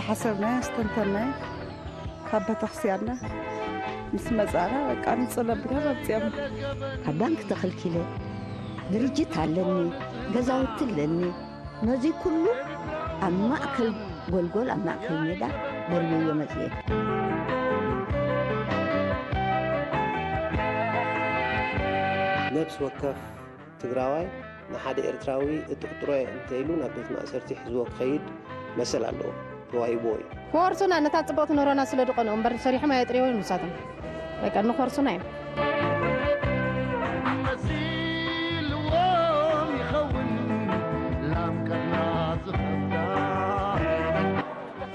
ሓሰብናዮ፣ ኣስተንተናዮ። ካብ ቤተክርስቲያንና ምስ መጻና በቃ ንጸሎም ብዳብ ኣብጽኦም። ካብ ባንክ ተኸልኪለ፣ ድርጅት ኣለኒ፣ ገዛውቲ ኣለኒ። ነዚ ኩሉ ኣብ ማእከል ጎልጎል፣ ኣብ ማእከል ሜዳ ደርብዮ መጽየ። ነብሲ ወከፍ ትግራዋይ ንሓደ ኤርትራዊ እጥርጥሮ'የ እንተኢሉ ናብ ቤት ማእሰርቲ ሒዝዎ ክኸይድ መሰል ኣለዎ፣ ተዋሂብዎ እዩ። ክወርሱና፣ ነታ ጽብቕቲ ኑሮና ስለ ዝቐንኡ እምበር ሰሪሖም ኣየጥርይዎን ንሳቶም። በቃ ንኸርሱና እዮም።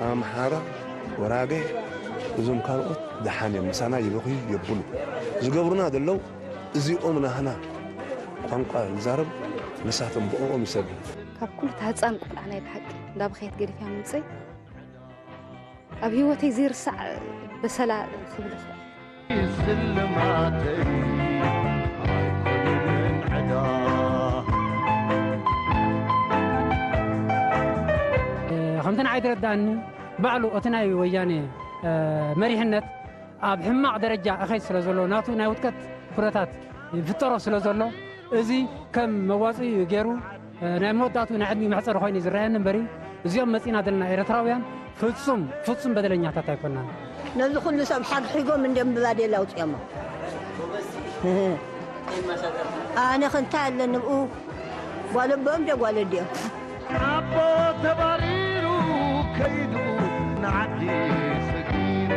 ኣምሓራ፣ ወራጌ፣ እዞም ካልኦት ደሓን እዮም፣ ምሳና ይበኽዩ የብሉ። ዝገብሩና ዘለዉ እዚኦም ናህና ቋንቋ ይዛረብ፣ ንሳቶም ብኦኦም ይሰግዱ። ካብ ኩሉ እታ ህፃን ቆልዓ ናይ ብሓቂ እንዳበኸየት ገዲፍያ ምምፀይ ኣብ ህይወተይ ዘይርሳዕ በሰላ ክብል ይኽእል። ስልማተይ ኣይኮንን ዕዳ። ከምቲ ንዓይ ዝረዳእኒ ባዕሉ እቲ ናይ ወያኔ መሪሕነት ኣብ ሕማቕ ደረጃ እኸይድ ስለ ዘሎ ናቱ ናይ ውድቀት ኩነታት ይፍጠሮ ስለ ዘሎ እዚ ከም መዋፅኢ ገይሩ ናይ መወዳእቱ ናይ ዕድሚ መሕፀሪ ኮይኑ ዝረኣየኒ እምበሪ እዚኦም መፂና ዘለና ኤርትራውያን ፍፁም ፍፁም በደለኛታት ኣይኮናን። ነዚ ኩሉ ሰብ ሓግሒጎም እንደ ምባዴላ ኣውፅኦሞ። ኣነ ክንታይ ኣለኒ ብኡ ጓል ኣቦኦም ደ ጓል ኣዲኦም። ኣቦ ተባሪሩ ከይዱ ንዓዲ ሰጊሩ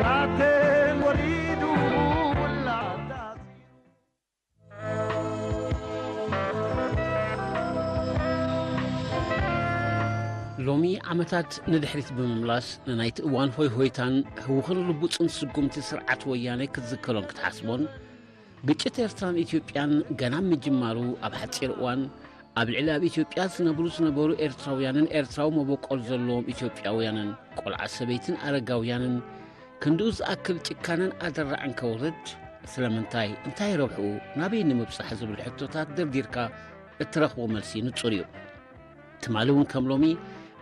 ላቴን ወሪዱ ውላዳ ሎሚ ዓመታት ንድሕሪት ብምምላስ ንናይቲ እዋን ሆይሆይታን ህውኽን ልቡጽን ስጉምቲ ስርዓት ወያነ ክትዝከሮን ክትሓስቦን ግጭት ኤርትራን ኢትዮጵያን ገና ምጅማሩ ኣብ ሓጺር እዋን ኣብ ልዕሊ ኣብ ኢትዮጵያ ዝነብሩ ዝነበሩ ኤርትራውያንን ኤርትራዊ መበቆል ዘለዎም ኢትዮጵያውያንን ቆልዓ ሰበይትን ኣረጋውያንን ክንድኡ ዝኣክል ጭካነን ኣደራዕን ከውርድ ስለምንታይ እንታይ ረብሕኡ ናበይ ንምብጻሕ ዝብል ሕቶታት ደርዲርካ እትረኽቦ መልሲ ንጹር እዩ። ትማሊ እውን ከም ሎሚ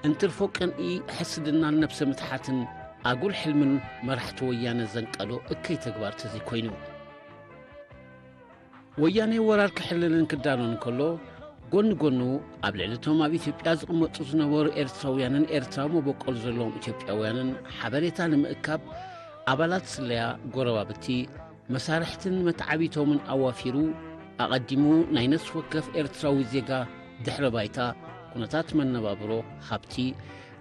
እንትርፎ ቅንኢ ሕስድናን ነብሰ ምትሓትን ኣጉል ሕልምን መራሕቲ ወያነ ዘንቀሎ እከይ ተግባር ተዘይኮይኑ ወያነ ወራር ክሕልልን ክዳሎን እንከሎ ጎኒ ጎኑ ኣብ ልዕሊ እቶም ኣብ ኢትዮጵያ ዝቕመጡ ዝነበሩ ኤርትራውያንን ኤርትራዊ መበቆል ዘለዎም ኢትዮጵያውያንን ሓበሬታ ንምእካብ ኣባላት ስለያ ጎረባብቲ መሳርሕትን መተዓቢቶምን ኣዋፊሩ ኣቐዲሙ ናይ ነፍሲ ወከፍ ኤርትራዊ ዜጋ ድሕረ ባይታ ኩነታት መነባብሮ ሃብቲ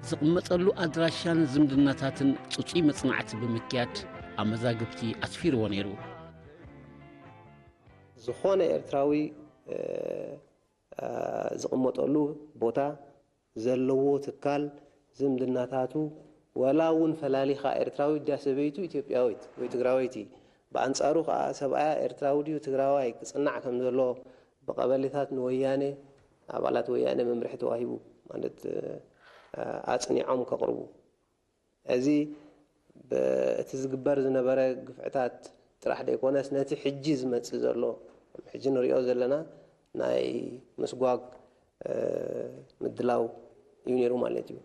ዝቕመጠሉ ኣድራሻን ዝምድናታትን ጽጹይ መጽናዕቲ ብምክያድ ኣብ መዛግብቲ ኣስፊርዎ ነይሩ። ዝኾነ ኤርትራዊ ዝቕመጠሉ ቦታ ዘለዎ ትካል ዝምድናታቱ ወላ እውን ፈላሊኻ ኤርትራዊ ድያ ሰበይቱ ኢትዮጵያዊት ወይ ትግራወይቲ ብኣንጻሩ ከዓ ሰብኣያ ኤርትራዊ ድዩ ትግራዋይ ክጽናዕ ከም ዘለዎ ብቐበሌታት ንወያነ ኣባላት ወያነ መምርሒ ተዋሂቡ ማለት ኣጽኒዖም ከቕርቡ እዚ እቲ ዝግበር ዝነበረ ግፍዕታት ጥራሕ ደይኮነስ ነቲ ሕጂ ዝመጽእ ዘሎ ሕጂ ንሪኦ ዘለና ናይ ምስጓግ ምድላው እዩ ነይሩ ማለት እዩ።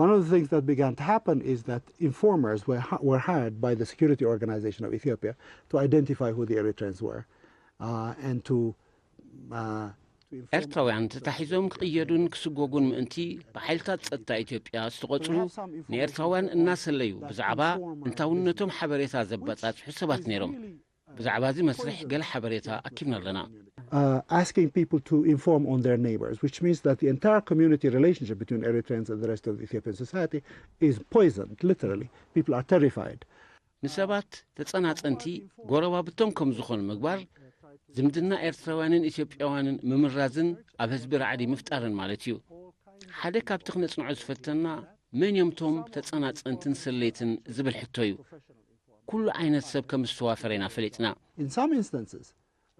One of the things that began to happen is that informers were, were hired by the Security Organization of Ethiopia to identify who the Eritreans were uh, and to uh, ኤርትራውያን ተታሒዞም ክቕየዱን ክስጎጉን ምእንቲ ብሓይልታት ጸጥታ ኢትዮጵያ ዝተቖጽሩ ንኤርትራውያን እናሰለዩ ብዛዕባ እንታውነቶም ሓበሬታ ዘበጻጽሑ ሰባት ነይሮም። ብዛዕባ እዚ መስርሕ ገለ ሓበሬታ ኣኪብና ኣለና። Uh, asking people to inform on their neighbors, which means that the entire community relationship between Eritreans and the rest of the Ethiopian society is poisoned, literally. People are terrified. ንሰባት ተጸናጸንቲ ጎረባብቶም ከም ዝኾኑ ምግባር ዝምድና ኤርትራውያንን ኢትዮጵያውያንን ምምራዝን ኣብ ህዝቢ ራዕዲ ምፍጣርን ማለት እዩ። ሓደ ካብቲ ክነጽንዖ ዝፈተና መን እዮም እቶም ተጸናጸንትን ሰለይትን ዝብል ሕቶ እዩ። ኩሉ ዓይነት ሰብ ከም ዝተዋፈረ ኢና ፈሊጥና። In some instances,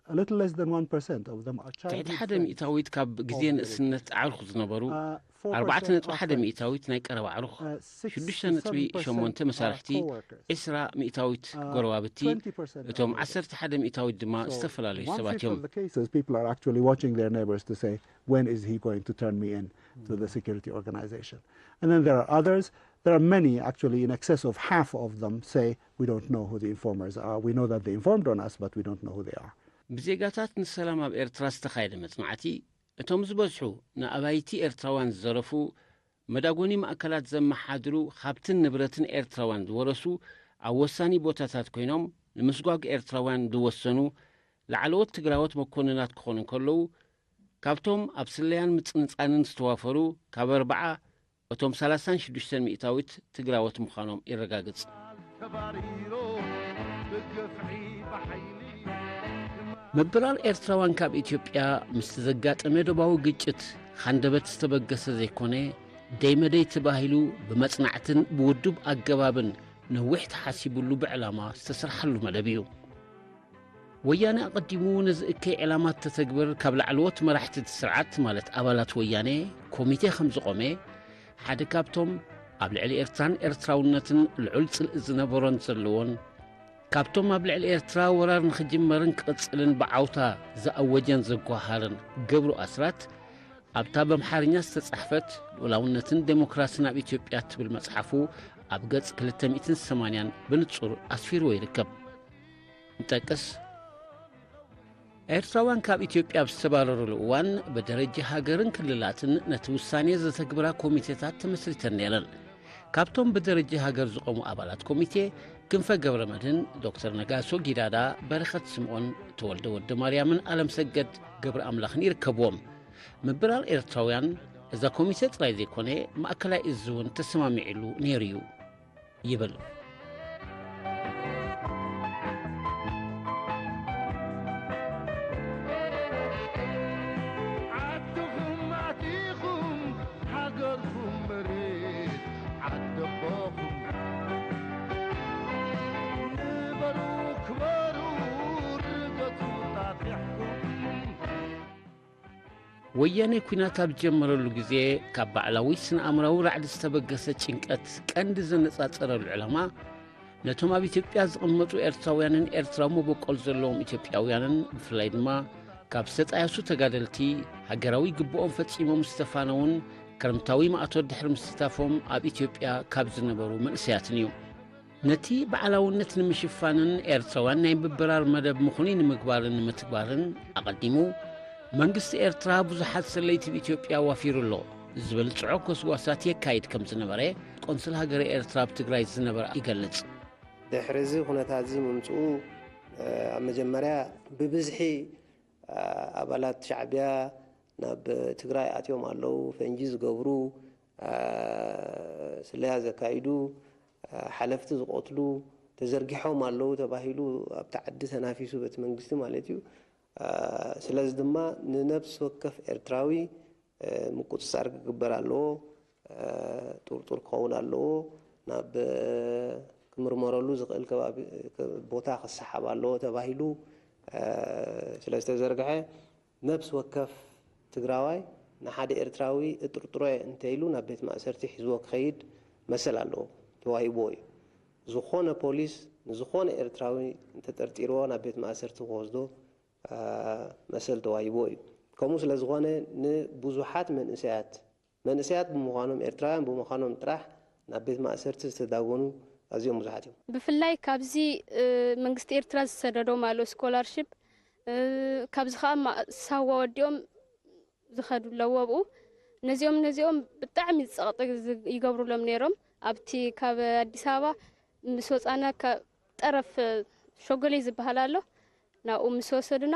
a little less than one percent of them are ትሕቲ ሓደ ሚእታዊት ካብ ግዜ ንእስነት ኣዕሩኽ ዝነበሩ ኣርባዕተ ነጥቢ ሓደ ሚእታዊት ናይ ቀረባ ኣዕሩኽ፣ ሽዱሽተ ነጥቢ ሸሞንተ መሳርሕቲ፣ ዕስራ ሚእታዊት ጎረባብቲ፣ እቶም ዓሰርተ ሓደ ሚእታዊት ድማ ዝተፈላለዩ ሰባት እዮም። When is he going to turn me in to the security organization? And then there are others. There are many, actually, in excess of half of them say, "We don't know who the informers are. We know that they informed on us, but we don't know who they are." ብዜጋታት ንሰላም ኣብ ኤርትራ ዝተኻየደ መጽናዕቲ፣ እቶም ዝበዝሑ ንኣባይቲ ኤርትራውያን ዝዘረፉ፣ መዳጎኒ ማእከላት ዘመሓድሩ፣ ሃብትን ንብረትን ኤርትራውያን ዝወረሱ፣ ኣብ ወሳኒ ቦታታት ኮይኖም ንምስጓግ ኤርትራውያን ዝወሰኑ ላዕለዎት ትግራዎት መኮንናት ክኾኑ እንከለዉ፣ ካብቶም ኣብ ስለያን ምጽንጻንን ዝተዋፈሩ ካብ ኣርብዓ እቶም ሰላሳን ሽዱሽተን ሚእታዊት ትግራዎት ምዃኖም የረጋግጽ። ምብራር ኤርትራውያን ካብ ኢትዮጵያ ምስቲ ዘጋጠመ ዶባዊ ግጭት ሃንደበት ዝተበገሰ ዘይኮነ፣ ደይመደይ ተባሂሉ ብመጽናዕትን ብውዱብ ኣገባብን ነዊሕ ተሓሲቡሉ ብዕላማ ዝተሰርሓሉ መደብ እዩ። ወያነ ኣቐዲሙ ነዚ እከይ ዕላማ ተተግብር ካብ ላዕለዎት መራሕቲ እቲ ስርዓት ማለት ኣባላት ወያነ ኮሚቴ ከም ዝቖመ፣ ሓደ ካብቶም ኣብ ልዕሊ ኤርትራን ኤርትራውነትን ልዑል ጽልኢ ዝነበሮን ዘለዎን፣ ካብቶም ኣብ ልዕሊ ኤርትራ ወራር ንኽጅመርን ክቕጽልን ብዓውታ ዝኣወጀን ዘጓሃርን ገብሩ ኣስራት፣ ኣብታ በምሓርኛ ዝተጻሕፈት ልኡላውነትን ዴሞክራስን ኣብ ኢትዮጵያ እትብል መጽሓፉ ኣብ ገጽ ክልተ ሚእትን ሰማንያን ብንጹር ኣስፊርዎ ይርከብ። ንጠቅስ፣ ኤርትራውያን ካብ ኢትዮጵያ ኣብ ዝተባረሩሉ እዋን ብደረጃ ሃገርን ክልላትን ነቲ ውሳኔ ዘተግብራ ኮሚቴታት ተመስሪተን ነይረን። ካብቶም ብደረጃ ሃገር ዝቖሙ ኣባላት ኮሚቴ ክንፈ ገብረ መድህን፣ ዶክተር ነጋሶ ጊዳዳ፣ በረኸት ስምኦን፣ ተወልደ ወልደ ማርያምን ኣለምሰገድ ገብረ ኣምላኽን ይርከብዎም። ምብራር ኤርትራውያን እዛ ኮሚቴ ጥራይ ዘይኮነ ማእከላይ እዝ እውን ተሰማሚዕሉ ነይሩ እዩ ይብል። ዓድኹም ኣቲኹም ሃገርኩም መሬት ዓደቦኹም ንበሩ ክበሩ ርገጹ ጣፊሕኩም። ወያኔ ኲናት ኣብ ዝጀመረሉ ግዜ ካብ ባዕላዊ ስነ-ኣእምራዊ ራዕዲ ዝተበገሰ ጭንቀት ቀንዲ ዘነጻጸረሉ ዕላማ ነቶም ኣብ ኢትዮጵያ ዝቕመጡ ኤርትራውያንን ኤርትራዊ መበቆል ዘለዎም ኢትዮጵያውያንን ብፍላይ ድማ ካብ ዝተጣየሱ ተጋደልቲ ሃገራዊ ግብኦም ፈጺሞም ዝተፋነዉን ክረምታዊ ማእቶት ድሕሪ ምስታፎም ኣብ ኢትዮጵያ ካብ ዝነበሩ መንእሰያትን እዩ። ነቲ ባዕላውነት ንምሽፋንን ኤርትራውያን ናይ ምብራር መደብ ምኹኑይ ንምግባርን ንምትግባርን ኣቐዲሙ መንግስቲ ኤርትራ ብዙሓት ሰለይቲ ኣብ ኢትዮጵያ ኣዋፊሩ ኣሎ ዝብል ጽዑቕ ጎስጓሳት የካይድ ከም ዝነበረ ቆንስል ሃገረ ኤርትራ ኣብ ትግራይ ዝነበረ ይገልጽ። ድሕሪ እዚ ኩነታት እዚ ምምፅኡ ኣብ መጀመርያ ብብዝሒ ኣባላት ሻዕቢያ ናብ ትግራይ ኣትዮም ኣለዉ፣ ፈንጂ ዝገብሩ፣ ስለያ ዘካይዱ፣ ሓለፍቲ ዝቐትሉ ተዘርጊሖም ኣለዉ ተባሂሉ ኣብቲ ዓዲ ተናፊሱ በቲ መንግስቲ ማለት እዩ። ስለዚ ድማ ንነብሲ ወከፍ ኤርትራዊ ምቁፅፃር ክግበር ኣለዎ። ጥርጡር ክኸውን ኣለዎ። ናብ ክምርመረሉ ዝኽእል ከባቢ ቦታ ክሰሓብ ኣለዎ ተባሂሉ ስለ ዝተዘርግሐ ነብሲ ወከፍ ትግራዋይ ንሓደ ኤርትራዊ እጥርጥሮ እየ እንተኢሉ ናብ ቤት ማእሰርቲ ሒዝዎ ክኸይድ መሰል ኣለዎ፣ ተዋሂብዎ እዩ። ዝኾነ ፖሊስ ንዝኾነ ኤርትራዊ እንተጠርጢርዎ ናብ ቤት ማእሰርቲ ክወስዶ መሰል ተዋሂብዎ እዩ። ከምኡ ስለ ዝኾነ ንብዙሓት መንእሰያት መንእሰያት ብምዃኖም ኤርትራውያን ብምዃኖም ጥራሕ ናብ ቤት ማእሰርቲ ዝተዳጎኑ ኣዝዮም ብዙሓት እዮም። ብፍላይ ካብዚ መንግስቲ ኤርትራ ዝሰደዶም ኣሎ ስኮላርሽፕ ካብዚ ከዓ ሳዋ ወዲኦም ዝኸዱ ኣለዉ ኣብኡ ነዚኦም ነዚኦም ብጣዕሚ ፀቕጢ ይገብሩሎም ነይሮም ኣብቲ ካብ ኣዲስ ኣበባ ምስ ወፃና ጠረፍ ሸጎሌ ዝበሃል ኣሎ ናብኡ ምስ ወሰዱና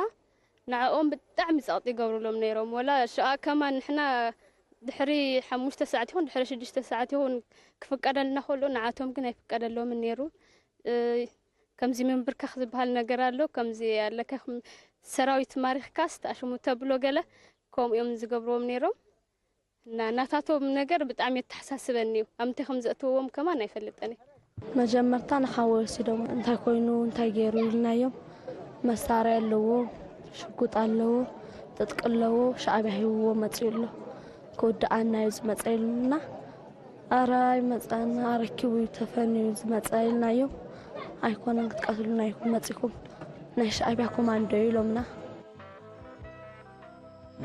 ንዕኦም ብጣዕሚ ፀቕጢ ይገብሩሎም ነይሮም ወላ ሽኣ ከማን ንሕና ድሕሪ ሓሙሽተ ሰዓት ይኹን ድሕሪ ሽዱሽተ ሰዓት ይኹን ክፍቀደልና ከሎ ንዓቶም ግን ኣይፍቀደሎምን ነይሩ ከምዚ ምንብርከኽ ዝበሃል ነገር ኣሎ ከምዚ ኣለካ ሰራዊት ማሪኽካስ ተኣሽሙ ተብሎ ገለ ከምኡ እዮም ዝገብርዎም ነይሮም እና ናታቶም ነገር ብጣዕሚ የተሓሳስበኒ እዩ ኣብ ምንታይ ከም ዘእትውዎም ከማን ኣይፈልጥን እየ መጀመርታ ንሓወ ወሲዶም እንታይ ኮይኑ እንታይ ገይሩ ኢልናዮም መሳርያ ኣለዎ ሽጉጥ ኣለዎ ጥጥቂ ኣለዎ ሻዕብያ ሂብዎ መፅኡ ኣሎ ክውድኣና እዩ ዝመጸ ኢሉና። ኣረ ኣይመጻና፣ ኣረኪቡ እዩ ተፈንዩ ዝመጸ ኢልናዮ። ኣይኮነን ክትቀትሉና ኢኹም መጺኹም፣ ናይ ሻዕቢያ ኮማንዶ እዩ ኢሎምና።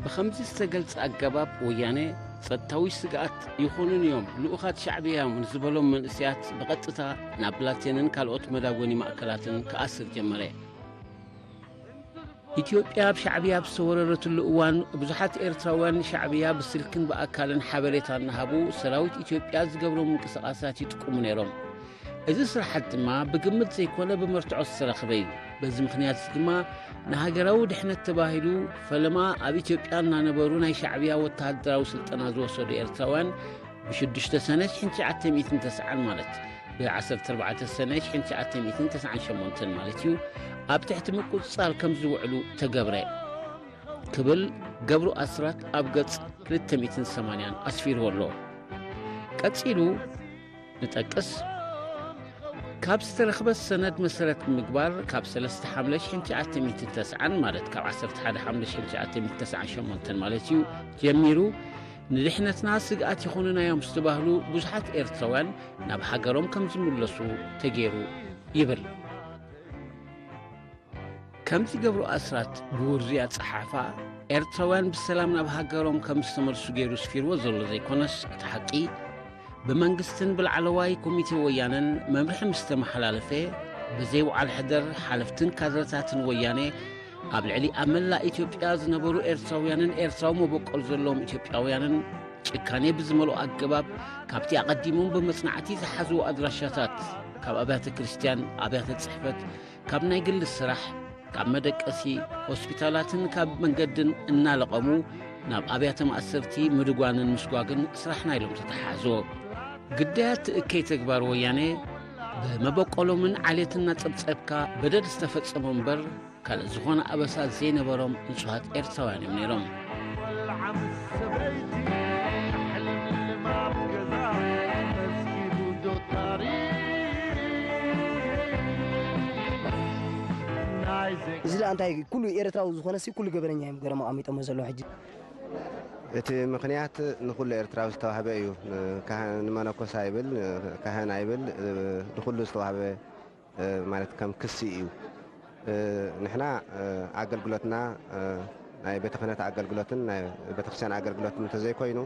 ብኸምዚ ዝተገልጸ ኣገባብ ወያነ ጸጥታዊ ስግኣት ይኾኑን እዮም፣ ልኡኻት ሻዕብያ እዮም ንዝበሎም መንእሰያት ብቐጥታ ናብ ብላቴንን ካልኦት መዳጎኒ ማእከላትን ክኣስር ጀመረ። ኢትዮጵያ ኣብ ሻዕብያ ኣብ ዝተወረረትሉ እዋን ብዙሓት ኤርትራውያን ሻዕብያ ብስልክን ብኣካልን ሓበሬታ እናሃቡ ሰራዊት ኢትዮጵያ ዝገብሮም ምንቅስቓሳት ይጥቅሙ ነይሮም። እዚ ስራሓት ድማ ብግምት ዘይኮነ ብመርትዖ ዝተረኽበ እዩ። በዚ ምኽንያት እዚ ድማ ንሃገራዊ ድሕነት ተባሂሉ ፈለማ ኣብ ኢትዮጵያ እናነበሩ ናይ ሻዕብያ ወተሃደራዊ ስልጠና ዝወሰዱ ኤርትራውያን ብሽዱሽተ ሰነ ሽሕን ትሽዓተ ሚእትን ተስዓን ማለት ብ ዓሰርተ ኣርባዕተ ሰነ ሽሕን ትሽዓተ ሚእትን ተስዓን ሸሞንተን ማለት እዩ ኣብ ትሕቲ ምቁጽጻር ከም ዝውዕሉ ተገብረ ክብል ገብሩ ኣስራት ኣብ ገጽ ክልተ ሚእትን ሰማንያን ኣስፊርዎ ኣሎ። ቀጺሉ ንጠቅስ፣ ካብ ዝተረኽበ ሰነድ መሰረት ብምግባር ካብ ሰለስተ ሓምለ ሽሕን ትሽዓተ ሚእትን ተስዓን ማለት ካብ ዓሰርተ ሓደ ሓምለ ሽሕን ትሽዓተ ሚእትን ተስዓን ሸሞንተን ማለት እዩ ጀሚሩ ንድሕነትና ስግኣት ይኾኑና እዮም ዝተባህሉ ብዙሓት ኤርትራውያን ናብ ሃገሮም ከም ዝምለሱ ተገይሩ ይብል። ከምዚ ገብሩ ኣስራት ብውርዙይ ኣጸሓሕፋ ኤርትራውያን ብሰላም ናብ ሃገሮም ከም ዝተመልሱ ገይሩ ስፊርዎ ዘሎ ዘይኮነስ እቲ ሓቂ ብመንግስትን ብላዕለዋይ ኮሚቴ ወያነን መምርሒ ምስ ተመሓላለፈ ብዘይ ውዓል ሕደር ሓለፍትን ካድረታትን ወያነ ኣብ ልዕሊ ኣብ መላእ ኢትዮጵያ ዝነበሩ ኤርትራውያንን ኤርትራዊ መበቆል ዘለዎም ኢትዮጵያውያንን ጭካኔ ብዝመልኦ ኣገባብ ካብቲ ኣቐዲሞም ብመጽናዕቲ ዝሓዝዎ ኣድራሻታት ካብ ኣብያተ ክርስትያን፣ ኣብያተ ጽሕፈት፣ ካብ ናይ ግሊ ስራሕ፣ ካብ መደቀሲ፣ ሆስፒታላትን ካብ መንገድን እናለቐሙ ናብ ኣብያተ ማእሰርቲ ምድጓንን ምስጓግን ስራሕና ኢሎም ተተሓሓዝዎ። ግዳያት እቲ እከይ ተግባር ወያነ ብመበቆሎምን ዓሌትን እናጸብጸብካ በደል ዝተፈጸሞ እምበር ካልእ ዝኾነ ኣበሳ ዘይነበሮም ንጹሃት ኤርትራውያን እዮም ነይሮም። እዚ ደኣ እንታይ ኩሉ ኤርትራዊ ዝኾነሲ ኩሉ ገበነኛ እዮም ገሮም ኣቐሚጦሞ ዘለዉ ሕጂ። እቲ ምኽንያት ንኹሉ ኤርትራዊ ዝተዋህበ እዩ። ንካህን- ንመነኮስ ኣይብል፣ ካህን ኣይብል፣ ንኹሉ ዝተዋህበ ማለት ከም ክሲ እዩ። ንሕና ኣገልግሎትና ናይ ቤተ ክህነት ኣገልግሎትን ናይ ቤተክርስትያን ኣገልግሎትን እንተዘይኮይኑ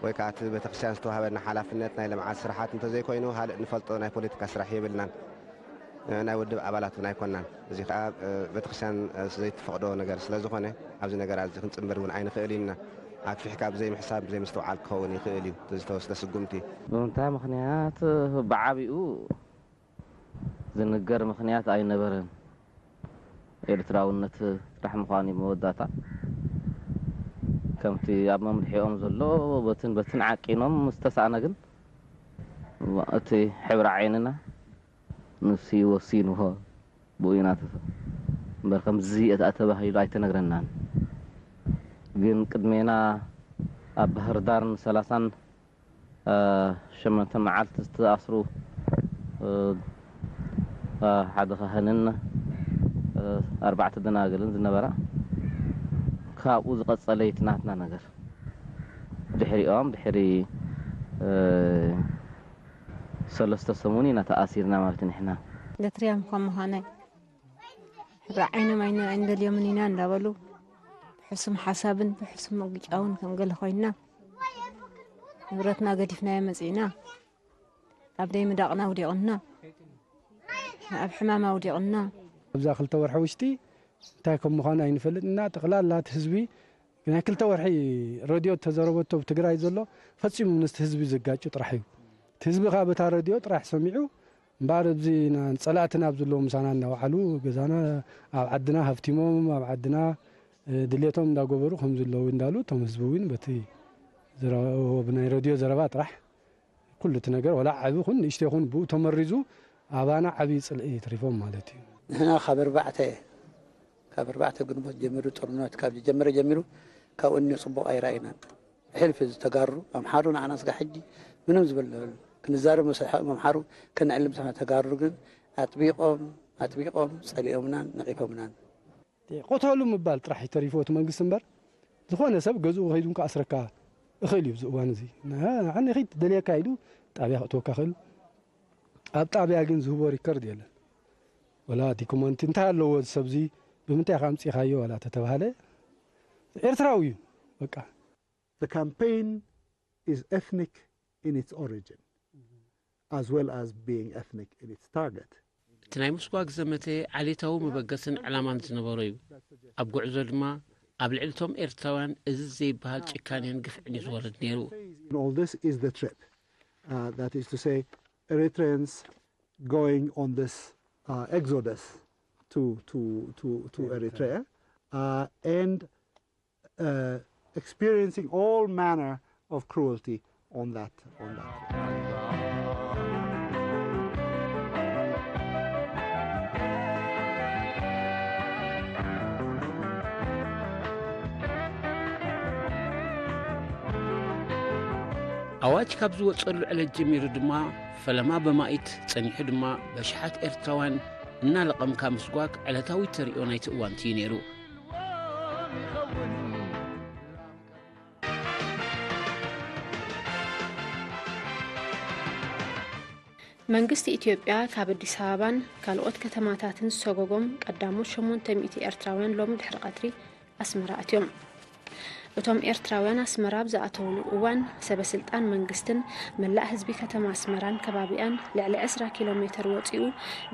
ወይ ከዓ እቲ ቤተክርስትያን ዝተዋህበና ሓላፍነት ናይ ልምዓት ስራሓት እንተዘይኮይኑ ካልእ ንፈልጦ ናይ ፖለቲካ ስራሕ የብልናን። ናይ ውድብ ኣባላት እውን ኣይኮናን። እዚ ከዓ ቤተክርስትያን ዘይትፈቕዶ ነገር ስለዝኾነ ኣብዚ ነገር እዚ ክንፅምብር እውን ኣይንኽእል ኢና። ኣግፊሕካ ብዘይምሕሳብ ብዘይምስትውዓል ክኸውን ይኽእል እዩ እቲ ዝተወስደ ስጉምቲ። ብምንታይ ምኽንያት ብዓቢኡ ዝንገር ምኽንያት ኣይነበረን። ኤርትራውነት ጥራሕ ምዃኑ እዩ መወዳእታ። ከምቲ ኣብ መምርሒኦም ዘሎ በትን በትን ዓቂኖም ምስ ተሳእነ ግን እቲ ሕብሪ ዓይንና ንሱ እዩ ወሲንዎ። ብኡ ኢና ተፈ እምበር ከምዚ እታ ተባሂሉ ኣይተነግረናን። ግን ቅድሜና ኣብ ባህር ዳር ንሰላሳን ሸመንተ መዓልቲ ዝተኣስሩ ሓደ ካህንን ኣርባዕተ ደናግልን ዝነበራ ካብኡ ዝቐጸለ እቲ ናትና ነገር ድሕሪኦም ድሕሪ ሰለስተ ሰሙን ኢና ተኣሲርና ማለት ንሕና። ኤርትራውያን ከም ምዃነይ ሕብሪ ዓይኖም ኣይንደልዮምን ኢና እንዳበሉ ብሕሱም ሓሳብን ብሕሱም ምግጫውን ከም ገለ ኮይንና ንብረትና ገዲፍናዮ መጺእና። ኣብ ደይ ምዳቕና ኣውዲቕና፣ ኣብ ሕማም ኣውዲቕና። ኣብዛ ክልተ ወርሒ ውሽጢ እንታይ ከም ምዃኑ ኣይንፈልጥ እና ጠቕላላ እቲ ህዝቢ ናይ ክልተ ወርሒ ረድዮ ተዘረበቶ ኣብ ትግራይ ዘሎ ፈጺሙ ምስቲ ህዝቢ ዘጋጩ ጥራሕ እዩ። እቲ ህዝቢ ከዓ በታ ረድዮ ጥራሕ ሰሚዑ እምበኣር ኣብዚ ጸላእትና ኣብ ዘለዉ ምሳና እናወዓሉ ገዛና ኣብ ዓድና ሃፍቲሞም ኣብ ዓድና ድሌቶም እንዳገበሩ ከም ዘለዉ እንዳሉ እቶም ህዝቢ እውን በቲ ዘረባ ብናይ ረድዮ ዘረባ ጥራሕ ኩሉ እቲ ነገር ወላ ዓቢ ይኹን ንእሽቶ ይኹን ብኡ ተመሪዙ ኣባና ዓቢ ጽልኢ የትሪፎም ማለት እዩ። ንሕና ካብ ኣርባዕተ ካብ ኣርባዕተ ግንቦት ጀሚሩ ጦርነት ካብ ዝጀመረ ጀሚሩ ካብኡ እኒ ጽቡቕ ኣይረኣይናን። ሕልፊ ዝተጋሩ ኣምሓሩ ንዓና ስጋ ሕጂ ምንም ዝበል ክንዛረብ መሰሓቕ ኣምሓሩ ከነዕልም ሰሓ ተጋሩ ግን ኣጥቢቖም ኣጥቢቖም ጸሊኦምናን ነቒፎምናን። ቅተሉ ምባል ጥራሕ እዩ ተሪፉ እቲ መንግስቲ እምበር ዝኾነ ሰብ ገዝኡ ከይዱ ክኣስረካ እኽእል እዩ ኣብዚ እዋን እዚ። ንዓ ንኺድ ደልየካ ኢሉ ጣብያ ክእትወካ ክእል። ኣብ ጣብያ ግን ዝህቦ ሪከርድ የለን። ወላ ዲኩመንት እንታይ ኣለዎ እዚ ሰብዚ፣ ብምንታይ ኢኻ ኣምጺኻዮ ዋላ ተተባሃለ፣ ኤርትራዊ እዩ በቃ። The campaign is ethnic in its origin, as well as being ethnic in its target. እቲ ናይ ምስጓግ ዘመተ ዓሌታዊ መበገስን ዕላማን ዝነበሮ እዩ። ኣብ ጉዕዞ ድማ ኣብ ልዕሊ እቶም ኤርትራውያን እዝዝ ዘይበሃል ጭካኔን ግፍዕን እዩ ዝወርድ ነይሩ። In all this is the trip, uh, that is to say, Eritreans going on this uh, exodus to, to, to, to Eritrea uh, and uh, experiencing all manner of cruelty on that, on that. ኣዋጅ ካብ ዝወፀሉ ዕለት ጀሚሩ ድማ ፈለማ በማኢት ጸኒሑ ድማ በሽሓት ኤርትራውያን እናለቐምካ ምስጓግ ዕለታዊ ተርእዮ ናይቲ እዋንቲ እዩ ነይሩ። መንግስቲ ኢትዮጵያ ካብ ኣዲስ ኣበባን ካልኦት ከተማታትን ዝሰጎጎም ቀዳሞት ሸሞንተ ሚእቲ ኤርትራውያን ሎሚ ድሕሪ ቀትሪ ኣስመራ ኣትዮም። እቶም ኤርትራውያን ኣስመራ ኣብ ዝኣተውሉ እዋን ሰበ ስልጣን መንግስትን መላእ ህዝቢ ከተማ ኣስመራን ከባቢኣን ልዕሊ ዕስራ ኪሎ ሜተር ወጺኡ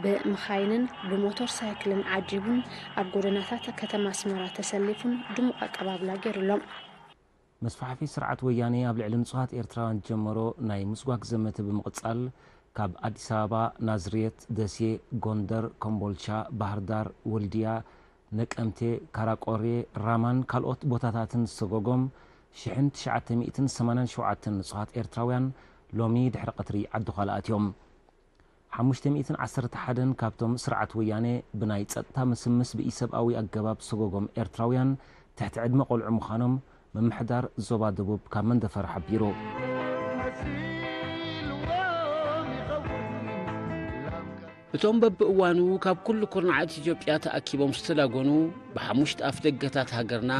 ብመኻይንን ብሞቶር ሳይክልን ዓጂቡን ኣብ ጎደናታት ከተማ ኣስመራ ተሰሊፉን ድሙቕ ኣቀባብላ ገይሩሎም። መስፋሕፍሒ ስርዓት ወያኔ ኣብ ልዕሊ ንጹሃት ኤርትራውያን ዝጀመሮ ናይ ምስጓግ ዘመተ ብምቕጻል፣ ካብ ኣዲስ ኣበባ፣ ናዝሬት፣ ደሴ፣ ጎንደር፣ ኮምቦልቻ፣ ባህርዳር፣ ወልድያ፣ ነቀምቴ፣ ካራቆሬ፣ ራማን ካልኦት ቦታታትን ዝሰጎጎም ሽሕን ትሽዓተ ሚእትን ሰማንያን ሸውዓተን ንጹሃት ኤርትራውያን ሎሚ ድሕሪ ቀትሪ ዓዲ ዃላ ኣትዮም። ሓሙሽተ ሚእትን ዓሰርተ ሓደን ካብቶም ስርዓት ወያነ ብናይ ጸጥታ ምስምስ ብኢሰብኣዊ ኣገባብ ዝሰጎጎም ኤርትራውያን ትሕቲ ዕድመ ቆልዑ ምዃኖም ምምሕዳር ዞባ ደቡብ ካብ መንደፈራ ሓቢሩ። እቶም በብእዋኑ ካብ ኩሉ ኩርናዓት ኢትዮጵያ ተኣኪቦም ዝተዳጎኑ ብሓሙሽተ ኣፍደገታት ሃገርና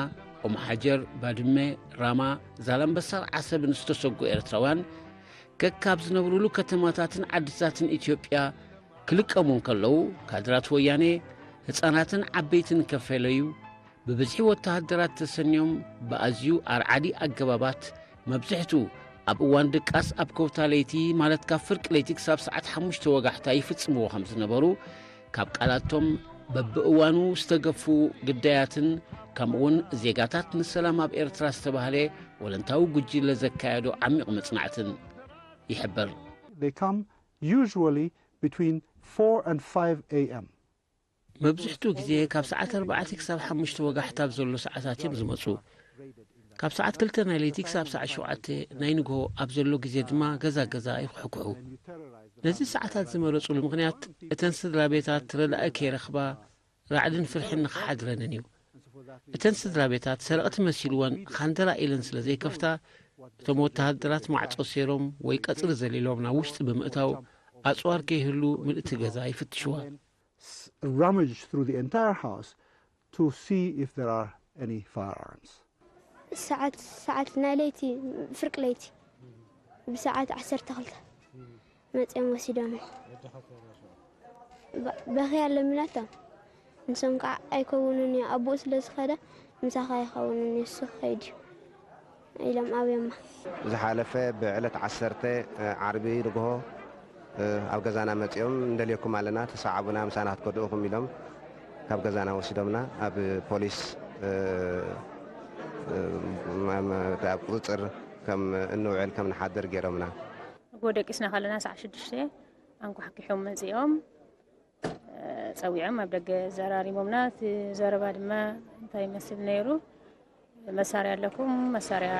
ኦምሓጀር፣ ባድመ፣ ራማ፣ ዛላምበሳን ዓሰብን ዝተሰጉ ኤርትራውያን ከካብ ዝነብሩሉ ከተማታትን ዓድታትን ኢትዮጵያ ክልቀሙ እንከለዉ፣ ካድራት ወያኔ ህጻናትን ዓበይትን ከፈለዩ ብብዝሒ ወተሃደራት ተሰንዮም ብኣዝዩ ኣርዓዲ ኣገባባት መብዝሕቱ ኣብ እዋን ድቃስ ኣብ ከውታ ለይቲ ማለት ካብ ፍርቂ ለይቲ ክሳብ ሰዓት ሓሙሽተ ወጋሕታ ይፍጽምዎ ከም ዝነበሩ ካብ ቃላቶም በብእዋኑ ዝተገፉ ግዳያትን ከምኡውን ዜጋታት ንሰላም ኣብ ኤርትራ ዝተባህለ ወለንታዊ ጉጅለ ዘካየዶ ዓሚቕ መጽናዕትን ይሕብር። They come usually between four and five a.m. መብዝሕትኡ ግዜ ካብ ሰዓት ኣርባዕተ ክሳብ ሓሙሽተ ወጋሕታ ኣብ ዘሎ ሰዓታት እዮም ዝመጹ። ካብ ሰዓት ክልተ ናይ ለይቲ ክሳብ ሰዓት ሸውዓተ ናይ ንግሆ ኣብ ዘሎ ግዜ ድማ ገዛ ገዛ ይኹሕኩሑ። ነዚ ሰዓታት ዝመረጹሉ ምኽንያት እተን ስድራ ቤታት ረዳኢ ከይረኽባ ራዕድን ፍርሕን ንኽሓድረንን እዩ። እተን ስድራ ቤታት ሰረቕቲ መሲልወን ኻንደራ ኢለን ስለ ዘይከፍታ እቶም ወተሃደራት ማዕጾ ሴሮም ወይ ቀጽሪ ዘሊሎም ናብ ውሽጢ ብምእታው ኣጽዋር ከይህሉ ምልእቲ ገዛ ይፍትሽዋ። Rummage through the entire house to see if there are any firearms. ሰዓት ሰዓት ናይ ለይቲ ፍርቂ ለይቲ ብሰዓት ዓሰርተ ክልተ መፅኦም ወሲዶም በኽያ ኣለሚናቶም። ንሶም ከዓ ኣይከውንን እዩ ኣቦኡ ስለ ዝኸደ ምሳኻ ኣይኸውንን እዩ እሱ ክኸይድ እዩ ኢሎም ኣብዮማ። ዝሓለፈ ብዕለት ዓሰርተ ዓርቢ ንግሆ ኣብ ገዛና መፂኦም እንደልየኩም ኣለና ተሰዓቡና ምሳና ክትከዱ ኢኹም ኢሎም ካብ ገዛና ወሲዶምና ኣብ ፖሊስ ኣብ ቁፅፅር ከም እንውዕል ከም ንሓድር ገይሮምና። ንግሆ ደቂስና ከለና ሰዓት ሽዱሽተ ኣንኳሕኪሖም መፂኦም ፀዊዖም ኣብ ደገ ዘራሪሞምና። እቲ ዘረባ ድማ እንታይ ይመስል ነይሩ? መሳርያ ኣለኩም፣ መሳርያ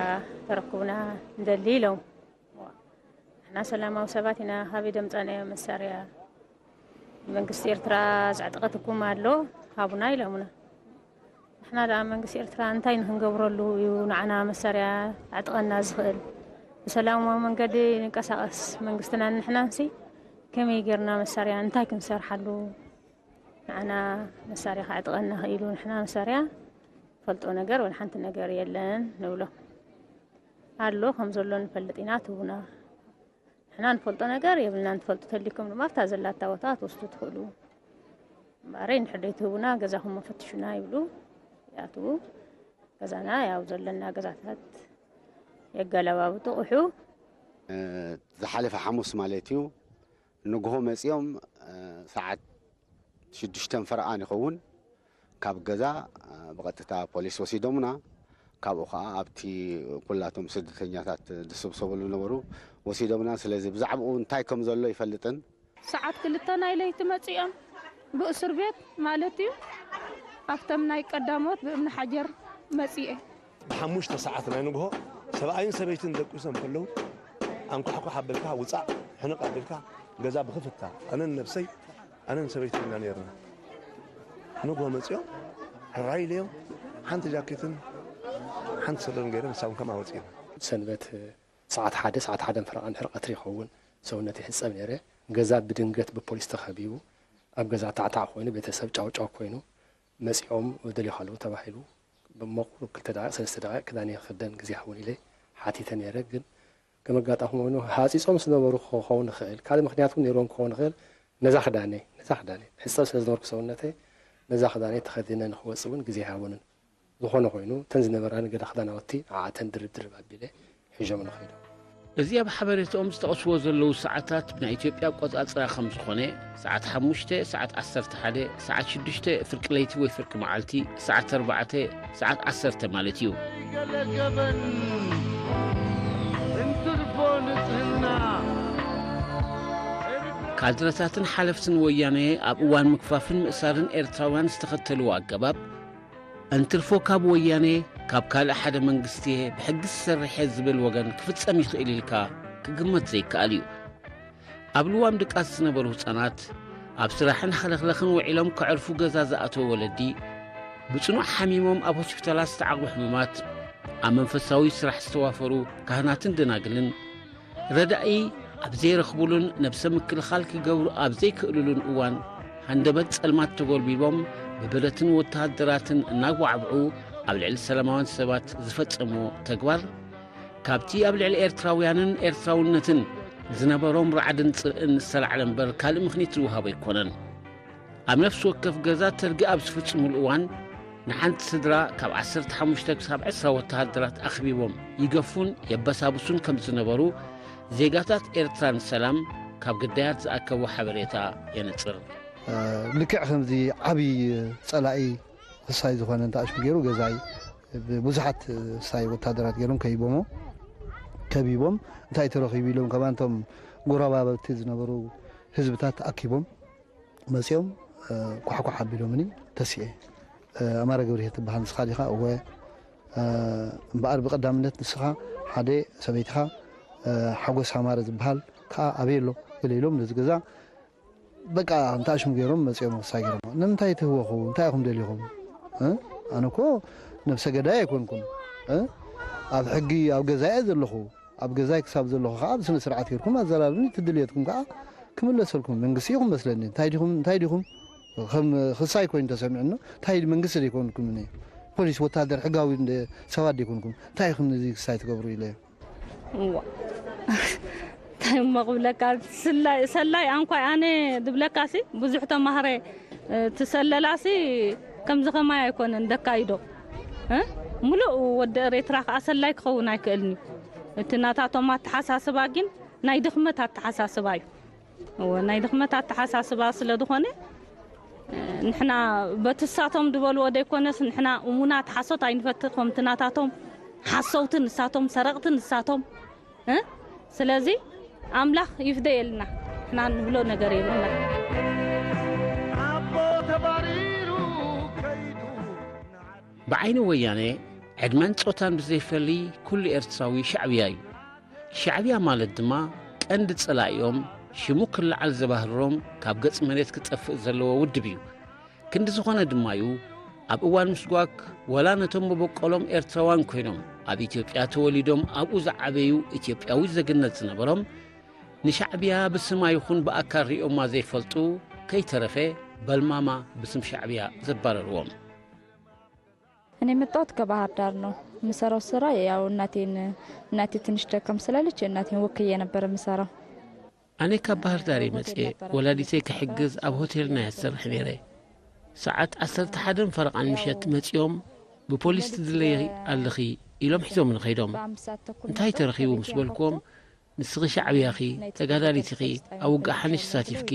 ተረክቡና እንደሊ ኢሎም። ንሕና ሰላማዊ ሰባት ኢና፣ ካበይ ደምፃናዮ መሳርያ? መንግስቲ ኤርትራ ዘዕጠቐትኩም ኣሎ፣ ሃቡና ኢሎምና። ንሕና ደኣ መንግስቲ ኤርትራ እንታይ ንክንገብረሉ እዩ ንዓና መሳርያ ኣዕጥቀና ዝኽእል? ብሰላማዊ መንገዲ ንንቀሳቐስ መንግስትና ንሕናንሲ ከመይ ጌርና መሳርያ እንታይ ክንሰርሓሉ ንዓና መሳርያ ከዕጥቀና ክኢሉ ንሕና መሳርያ ፈልጦ ነገር ወላ ሓንቲ ነገር የለን ንብሎ። ኣሎ ከም ዘሎ ንፈልጥ ኢና፣ ትህቡና። ንሕና ንፈልጦ ነገር የብልናን። ትፈልጡ ተሊኩም ድማ ኣብታ ዘላታ ቦታ ትወስዱ ትኽእሉ። እምበኣር እንድሕር ዘይትህቡና ገዛኹም ፈትሹና ይብሉ። ይኣትዉ። ገዛና ያው ዘለና ገዛታት የገለባብጡ፣ ቁሑ። ዝሓለፈ ሓሙስ ማለት እዩ፣ ንግሆ መጺኦም ሰዓት ሽዱሽተን ፈረቓን ይኸውን፣ ካብ ገዛ ብቐጥታ ፖሊስ ወሲዶምና። ካብኡ ኸዓ ኣብቲ ኩላቶም ስደተኛታት ዝስብሰብሉ ነበሩ፣ ወሲዶምና። ስለዚ ብዛዕባኡ እንታይ ከም ዘሎ ይፈልጥን። ሰዓት ክልተ ናይ ለይቲ መጺኦም፣ ብእሱር ቤት ማለት እዩ። ኣብቶም ናይ ቀዳሞት ብእምኒ ሓጀር መጺኤ። ብሓሙሽተ ሰዓት ናይ ንግሆ ሰብኣይን ሰበይትን ደቂሶም ከለዉ፣ ኣንኳሕኳሕ ኣቢልካ፣ ውጻእ፣ ሕንቕ ኣቢልካ፣ ገዛ ብኽፍታ፣ ኣነን ነብሰይ፣ ኣነን ሰበይትን ኢና ነይርና። ንግሆ መጺኦም፣ ሕራይ ኢለዮም፣ ሓንቲ ጃኬትን ሓንቲ ስረን ገይረ፣ ንሳ እውን ከምኣ ወጺና። ሰንበት ሰዓት ሓደ፣ ሰዓት ሓደን ፈረቓ እንድሕር ቀትሪ ይኸውን፣ ሰውነተይ ይሕጸብ ነይረ። ገዛ ብድንገት ብፖሊስ ተኸቢቡ፣ ኣብ ገዛ ታዕታዕ ኮይኑ፣ ቤተሰብ ጫውጫው ኮይኑ፣ መጺኦም ደልዩ ከለዉ ተባሂሉ፣ ብመቑር ክልተ ደቂቕ፣ ሰለስተ ደቂቕ ክዳነይ ክኽደን ግዜ ይኸውን ኢለ ሓቲተ ነይረ። ግን ከም ኣጋጣሚ ኮይኑ፣ ሃጺጾም ዝነበሩ ክኸውን ይኽእል፣ ካልእ ምኽንያት እውን ነይርዎም ክኸውን ይኽእል። ነዛ ክዳነይ፣ ነዛ ክዳነይ፣ ሕጸብ ስለ ዝነበርኩ ሰውነተይ፣ ነዛ ክዳነይ ተኸዲነ ንኽወጽእ እውን ግዜ ኣይሃቡንን። ዝኾነ ኮይኑ፣ እተን ዝነበራኒ ገለ ክዳናውቲ ንዓኣተን ድርብ ድርብ ኣቢለ ሒዞምኒ ከይዶም። እዚ ኣብ ሓበሬታኦም ዝጠቕስዎ ዘለዉ ሰዓታት ብናይ ኢትዮጵያ ኣቆጻጽራ ከም ዝኾነ፣ ሰዓት ሓሙሽተ፣ ሰዓት ዓሰርተ ሓደ፣ ሰዓት ሽዱሽተ ፍርቂ ለይቲ ወይ ፍርቂ መዓልቲ፣ ሰዓት ኣርባዕተ፣ ሰዓት ዓሰርተ ማለት እዩ። ገለ ገበን እንትርፎ ንጽህና። ካድረታትን ሓለፍትን ወያነ ኣብ እዋን ምግፋፍን ምእሳርን ኤርትራውያን ዝተኸተልዎ ኣገባብ፣ እንትርፎ ካብ ወያነ፣ ካብ ካልእ ሓደ መንግስቲ እየ ብሕጊ ዝሰርሕ እየ ዝብል ወገን ክፍጸም ይኽእል ኢልካ ክግመት ዘይከኣል እዩ። ኣብ ልዋም ድቃስ ዝነበሩ ህጻናት፣ ኣብ ስራሕን ሓለኽለኽን ውዒሎም ከዕርፉ ገዛ ዝኣተዉ ወለዲ፣ ብጽኑዕ ሓሚሞም ኣብ ሆስፒታላት ዝተዓቕቡ ሕሙማት፣ ኣብ መንፈሳዊ ስራሕ ዝተዋፈሩ ካህናትን ደናግልን፣ ረዳኢ ኣብ ዘይረኽቡሉን ነብሰ ምክልኻል ክገብሩ ኣብ ዘይክእሉሉን እዋን፣ ሃንደበት ጸልማት ተጎልቢቦም ብብረትን ወተሃደራትን እናጓዕብዑ ኣብ ልዕሊ ሰላማውያን ሰባት ዝፈጸምዎ ተግባር፣ ካብቲ ኣብ ልዕሊ ኤርትራውያንን ኤርትራውነትን ዝነበሮም ራዕድን ጽልእን ዝተላዕለ እምበር ካልእ ምኽኒት ዝወሃቦ ኣይኮነን። ኣብ ነፍሲ ወከፍ ገዛ ተርጊ ኣብ ዝፍጽሙሉ እዋን፣ ንሓንቲ ስድራ ካብ ዓሰርተ ሓሙሽተ ክሳብ ዕስራ ወተሃደራት ኣኽቢቦም ይገፉን የበሳብሱን ከም ዝነበሩ፣ ዜጋታት ኤርትራ ንሰላም ካብ ግዳያት ዝኣከቦ ሓበሬታ የነጽር። ልክዕ ከምዚ ዓብዪ ጸላኢ ክሳይ ዝኾነ እንተ ኣሽሙ ገይሩ ገዛይ ብብዙሓት ክሳይ ወታደራት ገይሮም ከቢቦሞ፣ ከቢቦም፣ እንታይ ተረኺቡ ኢሎም፣ ከማንቶም ጎረባብቲ ዝነበሩ ህዝብታት ተኣኪቦም መጺኦም፣ እ፣ ኳሕኳሕ ኣቢሎምኒ ተሲኤ። እ፣ ኣማረ ገብርሄ ትበሃል ንስኻ ዲኻ? እወ። እ፣ እምበኣር ብቐዳምነት ንስኻ ሓደ ሰበይትኻ፣ እ፣ ሓጎስ ኣማረ ዝበሃል ከኣ ኣበይ ኣሎ? ገለ ኢሎም ነዚ ገዛ በቃ እንተ ኣሽሙ ገይሮም መጺኦም ክሳይ ገይሮም። ንምንታይ ትህወኹ? እንታይ ኢኹም ደሊኹም? እ? ኣነ እኮ ነብሰ ገዳይ ኣይኮንኩን። እ? ኣብ ሕጊ ኣብ ገዛይ እየ ዘለኹ። ኣብ ገዛይ ክሳብ ዘለኹ ከኣ ብስነ ስርዓት ጌርኩም ኣዘራርብኒ፣ እቲ ድልየትኩም ከኣ ክምለሰልኩም። መንግስቲ ኢኹም መስለኒ። እንታይ ዲኹም፣ እንታይ ዲኹም? ከም ክሳይ ኮይኑ ተሰሚዑና። እንታይ መንግስቲ ደይኮንኩም እኒ? ፖሊስ፣ ወታደር፣ ሕጋዊ እንደ ሰባት ደይኮንኩም። እንታይ ኢኹም ነዚ ክሳይ ትገብሩ ኢለ። እዋ። እንታይ እሞ ክብለካ፣ ስላይ፣ ሰላይ ኣንኳይ ኣነ ዝብለካሲ፣ ብዙሕ ተማህረ፣ እ፣ ትሰለላሲ፣ ከምዚ ከማይ ኣይኮነን ደካይዶ። እ? ሙሉእ ወዲ ኤርትራ ከኣ ሰላይ ክኸውን ኣይክእልኒ። እቲ ናታቶም ኣተሓሳስባ ግን ናይ ድኽመት ኣተሓሳስባ እዩ። እወ፣ ናይ ድኽመት ኣተሓሳስባ ስለ ዝኾነ፣ እ፣ ንሕና በቲ እሳቶም ዝበልዎ ዘይኮነስ፣ ንሕና እሙናት ሓሶት ኣይንፈትህ፣ ከምቲ ናታቶም ሓሰውቲ ንሳቶም፣ ሰረቕቲ ንሳቶም። እ? ስለዚ ኣምላኽ ይፍደየልና፣ ንሕና ንብሎ ነገር የብልና። ኣቦ ተባሪሩ ከይዱ ንዓዲ። ብዓይኒ ወያነ፣ ዕድመን ጾታን ብዘይፈሊ ኩሉ ኤርትራዊ ሻዕብያ እዩ። ሻዕብያ ማለት ድማ ቀንዲ ጸላኢኦም፣ ሽሙ ክለዓል ዘባህርሮም፣ ካብ ገጽ መሬት ክጠፍእ ዘለዎ ውድብ እዩ። ክንዲ ዝኾነ ድማ እዩ፣ ኣብ እዋን ምስጓግ፣ ወላ ነቶም መበቆሎም ኤርትራውያን ኮይኖም፣ ኣብ ኢትዮጵያ ተወሊዶም ኣብኡ ዝዓበዩ ኢትዮጵያዊ ዜግነት ዝነበሮም፣ ንሻዕብያ ብስማ ይኹን ብኣካል ሪኦማ ዘይፈልጡ፣ ከይተረፈ በልማማ ብስም ሻዕብያ ዘባረርዎም። እኔ የመጣሁት ከባህር ዳር ነው። የምሰራው ስራ ያው እናቴን እናቴ ትንሽ ደከም ስላለች እናቴን ወክዬ ነበር የምሰራው። ኣነ ካብ ባህር ዳር መፅየ ወላዲተይ ክሕግዝ ኣብ ሆቴልና ያሰርሕ ነይረ። ሰዓት ዓሰርተ ሓደን ፈረቓን ምሸት መፂኦም ብፖሊስ ትድለይ ኣለኺ ኢሎም ሒዞምኒ ኸይዶም። እንታይ ተረኺቡ ምስ በልክዎም፣ ንስኺ ሻዕብያ ኢኺ፣ ተጋዳሊት ኢኺ፣ ኣብ ውግእ ሓንሽ ተሳቲፍኪ፣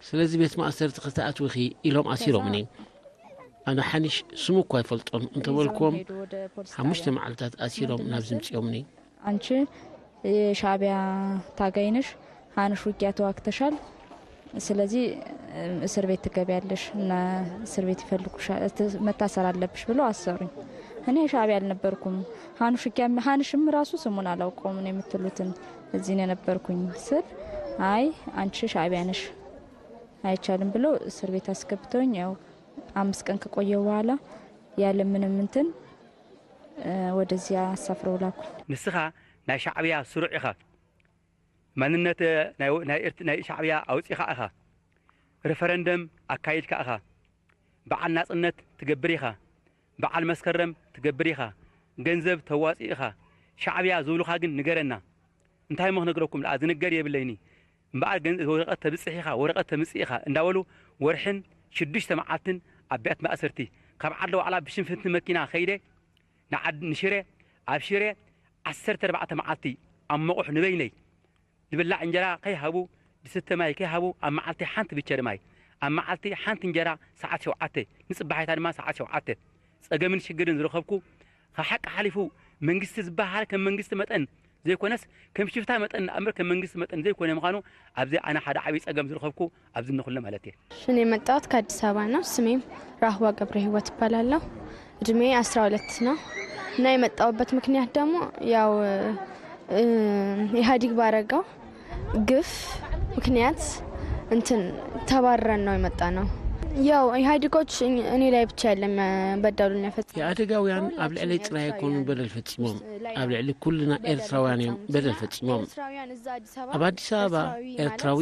ስለዚ ቤት ማእሰርቲ ክትኣትዊ ኢኺ ኢሎም ኣሲሮምኒ። ኣነ ሓንሽ ስሙ እኳ ኣይፈልጦን እንተበልክዎም፣ ሓሙሽተ መዓልታት ኣሲሮም ናብዚ ምፅኦምኒ። አንቺ የሻዕቢያ ታጋይ ነሽ፣ ሀንሽ ውጊያ ተዋግተሻል። ስለዚህ እስር ቤት ትገቢያለሽ እና እስር ቤት ይፈልጉሻል፣ መታሰር አለብሽ ብለው አሰሩኝ። እኔ ሻዕቢያ አልነበርኩም። ሀንሽ ውጊያ ሀንሽም ራሱ ስሙን አላውቀውም ነው የምትሉትን እዚህ ነው የነበርኩኝ ስል አይ አንቺ ሻዕቢያ ነሽ አይቻልም ብለው እስር ቤት አስገብተውኝ ያው አምስት ቀን ከቆየሁ በኋላ ያለ ምንም እንትን ወደዚያ አሳፍረው ላኩኝ። ንስኻ ናይ ሻዕብያ ስሩዕ ኢኻ። መንነት ናይ ሻዕብያ ኣውፂኻ ኢኻ። ሪፈረንደም ኣካይድካ ኢኻ። በዓል ናፅነት ትገብር ኢኻ። በዓል መስከረም ትገብር ኢኻ። ገንዘብ ተዋፅእ ኢኻ። ሻዕብያ ዝብሉኻ ግን ንገረና። እንታይ እሞ ክነግረኩም ደኣ ዝንገር የብለይኒ። እምበኣር ወረቐት ተብፅሕ ኢኻ፣ ወረቐት ተምፅእ ኢኻ እንዳበሉ ወርሕን ሽዱሽተ መዓልትን ኣብ ቤት ማእሰርቲ ካብ ዓዲ ዋዕላ ብሽንፍንቲ መኪና ከይደ ንዓዲ ንሽረ ኣብ ሽረ ዓሰርተ ኣርባዕተ መዓልቲ ኣብ መቑሕ ንበይነይ ዝብላዕ እንጀራ ከይሃቡ ዝስተ ማይ ከይሃቡ ኣብ መዓልቲ ሓንቲ ብቸር ማይ ኣብ መዓልቲ ሓንቲ እንጀራ ሰዓት ሸውዓተ ንፅባሒታ ድማ ሰዓት ሸውዓተ ፀገምን ሽግርን ዝረኸብኩ ካብ ሓቂ ሓሊፉ መንግስቲ ዝበሃል ከም መንግስቲ መጠን ዘይኮነስ ከም ሽፍታ መጠን ንኣምር ከም መንግስቲ መጠን ዘይኮነ ምዃኑ ኣብዚ ኣነ ሓደ ዓብዪ ፀገም ዝረኸብኩ ኣብዚ እነኹለ ማለት እየ። ሽን የመጣሁት ከአዲስ አበባ ነው። ስሜም ራህዋ ገብረ ህይወት እባላለሁ። እድሜ አስራ ሁለት ነው እና የመጣሁበት ምክንያት ደግሞ ያው ኢህአዲግ ባረገው ግፍ ምክንያት እንትን ተባረን ነው የመጣ ነው። ያው ኢህአዲጎች እኔ ላይ ብቻ ያለም በደሉን ያፈጸ የአደጋውያን ኣብ ልዕለይ ጥራይ ኣይኮኑን በደል ፈጺሞም፣ ኣብ ልዕሊ ኩልና ኤርትራውያን እዮም በደል ፈጺሞም። ኣብ ኣዲስ ኣበባ ኤርትራዊ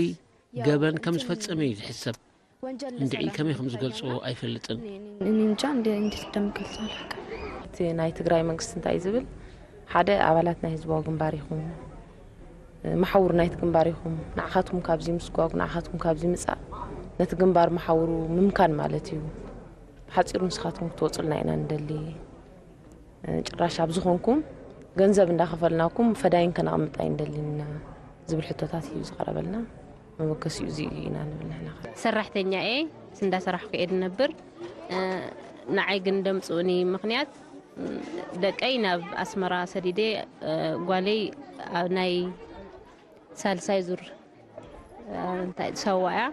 ገበን ከም ዝፈጸመ እዩ ዝሕሰብ። እንድዒ ከመይ ከም ዝገልጽዎ ኣይፈልጥን። እኔ እንጃ እንዴት እንደምገልጸው አላውቅም። እቲ ናይ ትግራይ መንግስቲ እንታይ ዝብል ሓደ ኣባላት ናይ ህዝባዊ ግንባር ኢኹም፣ መሓውር ናይቲ ግንባር ኢኹም፣ ንዓኻትኩም ካብዚ ምስጓጉ፣ ንዓኻትኩም ካብዚ ምጻእ፣ ነቲ ግንባር መሓውሩ ምምካን ማለት እዩ። ብሓጺሩ ንስኻትኩም ክትወጹልና ኢና ንደሊ። ጭራሽ ኣብዚ ኾንኩም ገንዘብ እንዳኸፈልናኩም ፈዳይን ከነቕምጥ ኣይንደልን ኢና ዝብል ሕቶታት እዩ ዝቐረበልና። መበገሲኡ እዚ እዩ ኢና ንብል ንሕና ኸ። ሰራሕተኛ እየ እንዳሰራሕኩ እየ ዝነብር። ንዓይ ግን ደምፅኡኒ ምኽንያት ደቀይ ናብ ኣስመራ ሰዲደ ጓለይ ኣብ ናይ ሳልሳይ ዙር እንታይ ሰዋ እያ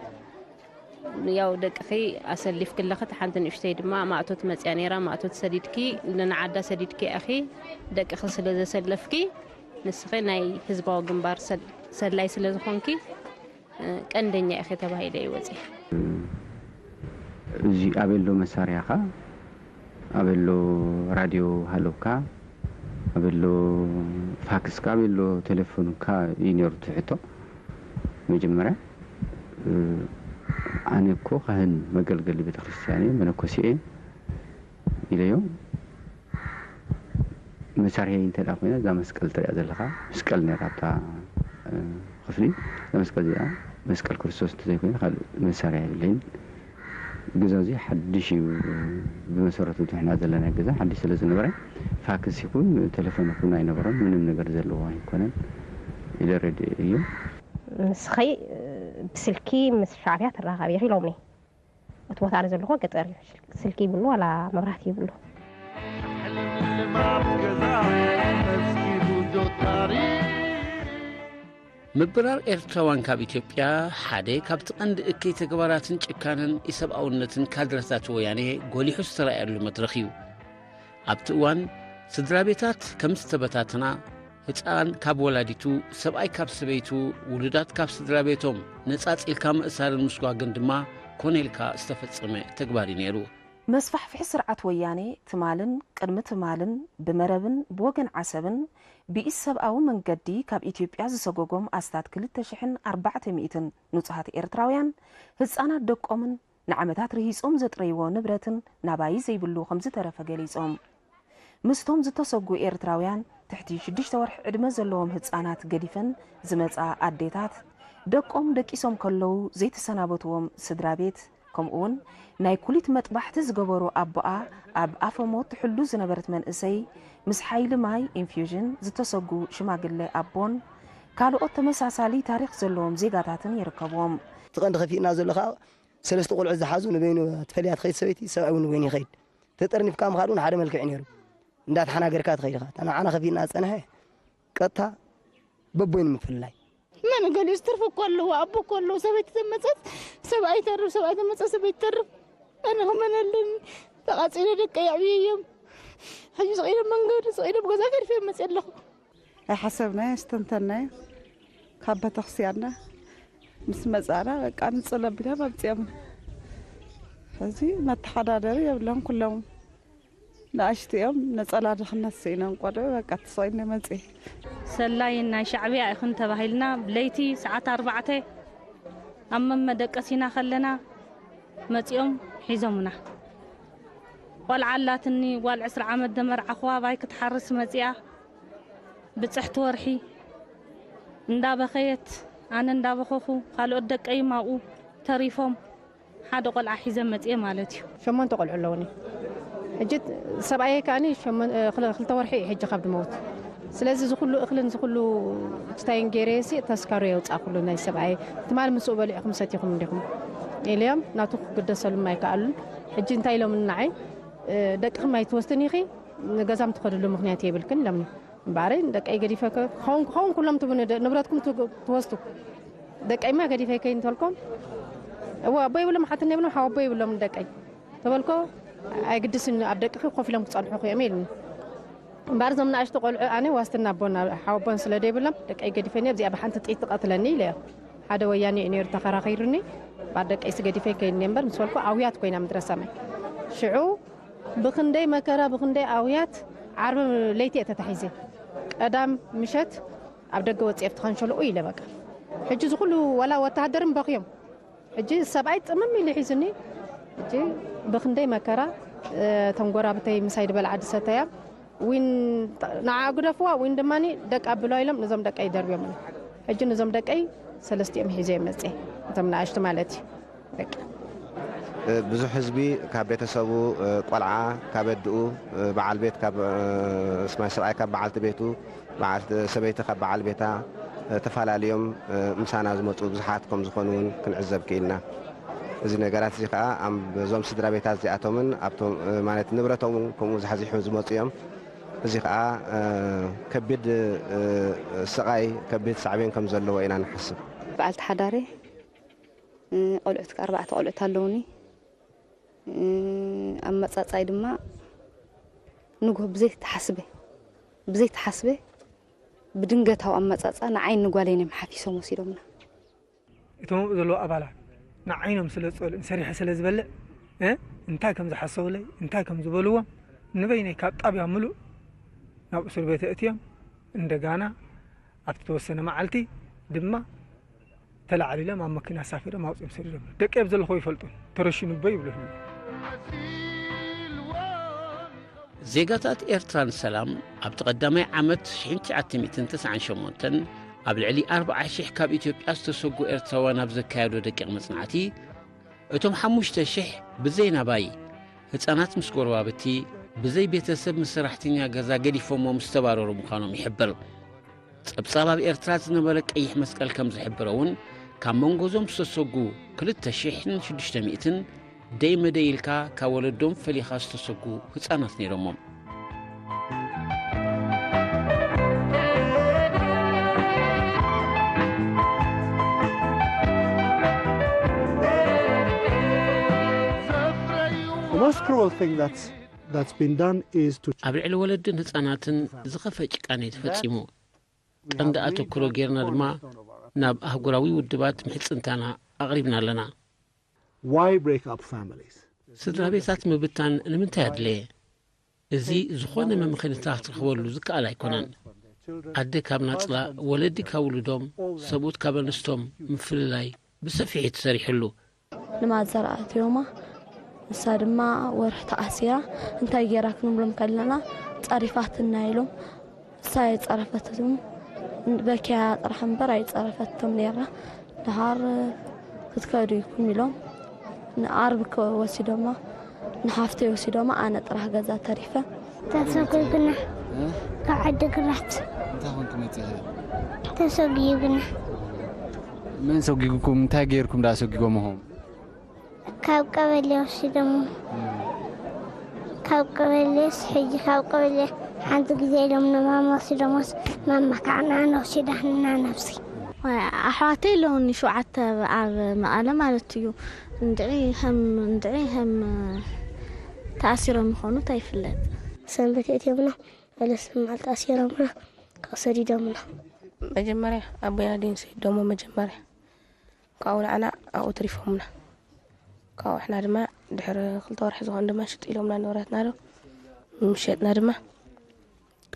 ያው ደቅኺ ኣሰሊፍኪ ኣለኺ። እቲ ሓንቲ ንእሽተይ ድማ ማእቶት መፅያ ነይራ። ማእቶት ሰዲድኪ ንዓዳ ሰዲድኪ ኢኺ ደቅኺ ስለ ዘሰለፍኪ ንስኺ ናይ ህዝባዊ ግንባር ሰል- ሰላይ ስለ ዝኾንኪ ቀንደኛ ኢኺ ተባሂለ እዩ ወፂአ። እዚ ኣበሎ መሳርያኻ ኣበሎ ራድዮ ሃለውካ ኣበሎ ፋክስካ ኣበሎ ቴሌፎንካ እዩ ነይሩ እቲ ሕቶ። መጀመርያ ኣነ እኮ ካህን መገልገሊ ቤተክርስትያን እየ፣ መነኮሴ እየ ኢለዮ። መሳርያይ እንተ ደኣ ኮይና እዛ መስቀል ትሪኣ ዘለኻ መስቀል ነይራ ኣብታ ክፍሊ። እዛ መስቀል እዚኣ መስቀል ክርስቶስ እንተዘይኮይና ካልእ መሳርያ የብለይን። ገዛ እዚ ሓድሽ እዩ። ብመሰረቱ እቲ ንሕና ዘለና ገዛ ሓድሽ ስለ ዝነበረ ፋክስ ይኹን ቴሌፎን ይኹን ኣይነበሮን። ምንም ነገር ዘለዎ ኣይኮነን ኢለ ረድኤ እየ። ንስኺ ብስልኪ ምስ ሻዕብያ ትራኸቢ ኢኺ ኢሎምኒ። እቲ ቦታ ኣነ ዘለኹ ገጠር እዩ። ስልኪ ይብሉ ዋላ መብራህቲ ይብሉ። ምብራር ኤርትራውያን ካብ ኢትዮጵያ ሓደ ካብቲ ቀንዲ እከይ ተግባራትን ጭካነን ኢሰብኣውነትን ካድረታት ወያኔ ጎሊሑ ዝተራእየሉ መድረኽ እዩ። ኣብቲ እዋን ስድራ ቤታት ከም ዝተበታተና፣ ህጻን ካብ ወላዲቱ፣ ሰብኣይ ካብ ሰበይቱ፣ ውሉዳት ካብ ስድራ ቤቶም ነጻጺልካ ምእሳርን ምስጓግን ድማ ኮነ ኢልካ ዝተፈጸመ ተግባር እዩ ነይሩ። መስፋሕፍሒ ስርዓት ወያኔ ትማልን ቅድሚ ትማልን ብመረብን ብወገን ዓሰብን ብኢሰብኣዊ መንገዲ ካብ ኢትዮጵያ ዝሰጎጎም ኣስታት ክልተ ሽሕን ኣርባዕተ ሚእትን ንጹሃት ኤርትራውያን ህጻናት ደቆምን ንዓመታት ርሂጾም ዘጥረይዎ ንብረትን ናባይ ዘይብሉ ከም ዝተረፈ ገሊጾም። ምስቶም ዝተሰጉ ኤርትራውያን ትሕቲ ሽዱሽተ ወርሒ ዕድመ ዘለዎም ህጻናት ገዲፈን ዝመጻ ኣዴታት፣ ደቆም ደቂሶም ከለዉ ዘይተሰናበትዎም ስድራ ቤት፣ ከምኡውን ናይ ኩሊት መጥባሕቲ ዝገበሩ ኣቦኣ ኣብ ኣፈሞት ትሕሉ ዝነበረት መንእሰይ፣ ምስ ሓይሊ ማይ ኢንፊውዥን ዝተሰጉ ሽማግለ ኣቦን ካልኦት ተመሳሳሊ ታሪኽ ዘለዎም ዜጋታትን ይርከብዎም። እቲ ቀንዲ ከፊእና ዘሎ ከዓ ሰለስተ ቆልዑ ዝሓዙ ንበይኑ ትፈልያ ትኸይድ ሰበይቲ፣ ሰብኣይ እውን ንበይኑ ይኸይድ። ተጠርኒፍካ ምኻድ እውን ሓደ መልክዕ ነይሩ። እንዳተሓናገርካ ትኸይድ ኢኻ። እታ ንዓና ከፊእና ዝጸንሐ ቀጥታ በቦይኑ ምፍልላይ። መን ገሊኡስ ትርፊ እኮ ኣለዎ፣ ኣቦ እኮ ኣለዎ። ሰበይቲ ተመጸት ሰብኣይ ተርፍ፣ ሰብኣይ ተመጸት ሰበይቲ ተርፍ። ኣነ ከመን ኣለኒ? ተቓጺለ ደቀይ ኣዕብየዮም። ሕጂ ስቕ ኢለ መንገዲ ስቕ ኢለ ብገዛ ገዲፈ መጽእ ኣለኹ። ኣይሓሰብናዮ፣ ኣይስተንተናዮ። ካብ ቤተክርስትያንና ምስ መጻና በቃ ንጽለ ቢሎም ኣምጺኦምና። ሕዚ መተሓዳደሪ የብሎም ኩሎም። ንኣሽቱ እዮም፣ ነጸላ ድኽነት ስኢኖም ቆልዑ፣ በቃ ተሰቒልኒ መጽኤ። ሰላይ ናይ ሻዕብያ ኢኽን ተባሂልና፣ ለይቲ ሰዓት ኣርባዕተ ኣብ መመደቀሲና ከለና መጺኦም ሒዞምና። ቆልዓ ኣላትኒ፣ ጓል ዕስራ ዓመት ደመርዓኹዋ፣ ኣባይ ክትሓርስ መጺኣ፣ ብጽሕቲ ወርሒ እንዳበኸየት፣ ኣነ እንዳበኸኹ፣ ካልኦት ደቀይም ኣብኡ ተሪፎም፣ ሓደ ቆልዓ ሒዘ መጽየ ማለት እዩ። ሸሞንተ ቆልዑ ኣለውኒ። ሕጂ ሰብኣየይ ከኣኒ ሸሞን-፣ እ፣ ክል-፣ ክልተ ወርሒ እዩ ሕጂ ካብ ድመውት። ስለዚ እዚ ኩሉ እኽልን እዚ ኩሉ ክስታይን ገይረየሲ ተስካሩ የውጻእኩሉ ናይ ሰብኣየይ። ትማል ምስኡ በሊዕኹም ሰቲኹም እንዲኹም ኢለዮም፣ ናቱ ክግደሰሉም ኣይከኣሉን። ሕጂ እንታይ ኢሎም ንዓይ፣ እ፣ ደቅኽም ኣይትወስድን ኢኺ፣ ንገዛም ትኸድሉ ምኽንያት የብልክን ኢሎምኒ። እምበኣረይ ንደቀይ ገዲፈ ከ-፣ ክኸውን ክኸውን ኩሎም ትብሉ ደ-፣ ንብረትኩም ትግ-፣ ትወስዱ። ደቀይማ ገዲፈ ከይ እንተልኮም፣ እወ ኣቦ ይብሎም፣ ሓትነ ይብሎም፣ ሓወቦ ይብሎም ንደቀይ። ተበልኮ፣ ኣይግድስን፣ ኣብ ደቅኺ ኮፍ ኢሎም ክጸንሑኺ እዮም ኢሉኒ። እምበኣር እዞም ንኣሽቱ ቆልዑ ኣነ ዋስትና ኣቦን ሓወቦን ስለ ደይብሎም፣ ደቀይ ገዲፈ እኒኦ፣ እዚኣ ብሓንቲ ጥይት ትቐትለኒ ኢለዮ። ሓደ ወያኔ እዩ ነይሩ ተኸራኺሩኒ፣ እምበኣር ደቀይሲ ገዲፈ ከይኒ እምበር ምስ በልኩ ኣውያት ኮይና ምድረ ሰማይ። ሽዑ ብኽንደይ መከራ፣ ብኽንደይ ኣውያት ዓርቢ ለይቲ እየ ተታሒዘ። ቀዳም ምሸት ኣብ ደገ ወፂኤ ኣብቲ ኸንሸሎ ኢለ በቃ። ሕጂ እዚ ኩሉ ዋላ ወተሃደርን በኽዮም። ሕጂ ሰብኣይ ጽምም ኢሉ ሒዙኒ። ሕጂ ብኽንደይ መከራ፣ እ፣ ተንጎራብተይ ምሳይ ድበልዓ ድሰተያ። ዊን ንዓ ግደፍዋ፣ ዊን ድማኒ ደቂ ኣብልዋ ኢሎም ነዞም ደቀይ ደርብዮምኒ። ሕጂ ነዞም ደቀይ ሰለስቲኦም ሒዘ እየ መጽየ። እቶም ንኣሽቱ ማለት እዩ። በቃ። እ፣ ብዙሕ ህዝቢ ካብ ቤተሰቡ፣ እ፣ ቆልዓ ካብ ኣድኡ፣ እ፣ በዓል ቤት ካብ፣ እ፣ ስማይ ሰብኣይ ካብ በዓልቲ ቤቱ፣ በዓልቲ ሰበይቲ ካብ በዓል ቤታ፣ እ፣ ተፈላለዮም፣ እ፣ ምሳና ዝመጹ ብዙሓት ከም ዝኾኑ እውን ክንዕዘብ ክኢልና። እዚ ነገራት እዚ ከኣ ኣብ እዞም ስድራ ቤታት እዚኣቶምን ኣብቶም፣ እ፣ ማለት ንብረቶም እውን ከምኡ ዝሓዚሑ ዝመጹ እዮም። እዚ ከኣ፣ እ፣ ከቢድ፣ እ፣ ስቓይ፣ ከቢድ ሳዕቤን ከም ዘለዎ ኢና ንሓስብ። በዓልቲ ሓዳረይ፣ እ፣ ቆልዑት ከኣ ኣርባዕተ ቆልዑት ኣለዉኒ። እ፣ ኣመጻጽኣይ ድማ ንግሆ ብዘይተሓስበ፣ ብዘይተሓስበ ብድንገታዊ ኣመጻጽኣ ንዓይን ንጓለይን እዮም ሓፊሶም ወሲዶምና። እቶም ኣብኡ ዘለዉ ኣባላት ንዓይኖም ስለ ዝጸልኡን ሰሪሐ ስለ ዝበልዕ፣ እ፣ እንታይ ከም ዝሓሰቡለይ፣ እንታይ ከም ዝበልዎም ንበይነይ ካብ ጣብያ ምሉእ ናብ እስር ቤት ኣእትዮም፣ እንደጋና ኣብቲ ተወሰነ መዓልቲ ድማ ተላዓሊሎም ኣብ መኪና ኣሳፊሮም ኣውጺኦም ሰዲዶም። ደቂ ኣብ ዘለኹ ይፈልጡን፣ ተረሽኑ እቦ ይብሉኒ። ዜጋታት ኤርትራ ንሰላም ኣብቲ ቀዳማይ ዓመት ሽሕን ትሽዓተ ሚእትን ተስዓን ሸሞንተን ኣብ ልዕሊ ኣርብዓ ሽሕ ካብ ኢትዮጵያ ዝተሰጉ ኤርትራውያን ኣብ ዘካየዶ ደቂቕ መጽናዕቲ፣ እቶም ሓሙሽተ ሽሕ ብዘይ ናባይ፣ ህጻናት ምስ ጎረባብቲ፣ ብዘይ ቤተሰብ ምስ ሰራሕተኛ ገዛ ገዲፎሞም ዝተባረሩ ምዃኖም ይሕብር። ጸብጻብ ኣብ ኤርትራ ዝነበረ ቀይሕ መስቀል ከም ዝሕብሮ እውን፣ ካብ መንጎ እዞም ዝተሰጉ ክልተ ሽሕን ሽዱሽተ ሚእትን ደይ መደይ ኢልካ ካብ ወለዶም ፈሊኻ ዝተሰጉ ህጻናት ነይሮሞም። The most cruel thing that's that's been done is to ኣብ ልዕሊ ወለድን ህጻናትን ዝኸፍአ ጭካኔ ተፈጺሙ። ቀንዲ ኣተክሮ ጌርና ድማ ናብ ኣህጉራዊ ውድባት ምሕጽንታና ኣቕሪብና ኣለና። Why break up families? ስድራ ቤታት ምብታን ንምንታይ ኣድለየ? እዚ ዝኾነ መምኸኒታት ክትረኽበሉ ዝከኣል ኣይኮነን። ኣደ ካብ ናጽላ፣ ወለዲ ካብ ውሉዶም፣ ሰብኡት ካብ ኣንስቶም ምፍልላይ ብሰፊሕ እዩ ተሰሪሕሉ። ንማዘር ኣእትዮማ ንሳ ድማ ወርሒ ተኣሲራ። እንታይ ጌራ ክንብሎም ከለና፣ ጸሪፋትና ኢሎም። ንሳ ኣይጸረፈትም፣ በኪያ ጥራሕ እምበር ኣይጸረፈትም ነይራ። ደሓር ክትከዱ ኢኹም ኢሎም ንዓርቢ ከ-፣ ወሲዶማ፣ ንሓፍተይ ወሲዶማ፣ ኣነ ጥራሕ ገዛ ተሪፈ። ተሰጉግና ካብ ዓዲ ግራት እንታይ ኮንኩም መጺኹም? ተሰጉግና። መን ሰጉጉኩም? እንታይ ጌርኩም ደኣ ሰጉጎምኹም? ካብ ቀበሌ ወሲዶም። ካብ ቀበሌስ ሕጂ ካብ ቀበሌ ሓንቲ ግዜ ኢሎም ንማማ ወሲዶሞስ፣ ማማ ከዓ ንዓና ወሲዳትና ነብሲ። ኣሕዋተይ ኣለውኒ ሸውዓተ ኣብ መቐለ ማለት እዩ። እንድዒ ከም፣ እንድዒ ከም ተኣሲሮም ይኾኑ እንታይ ይፍለጥ። ሰንበት የእትዮምና፣ ሰለስተ መዓልቲ ኣሲሮምና፣ ካብኡ ሰዲዶምና። መጀመርያ ኣቦይ ኣደይን ሰዲዶሞ መጀመርያ። ካብኡ ንዓና ኣብኡ ተሪፎምና። ካብኡ ንሕና ድማ ድሕሪ ክልተ ወርሒ ዝኾን ድማ ሽጥ ኢሎምና ንብረትና ዶ። ምስ ሸጥና ድማ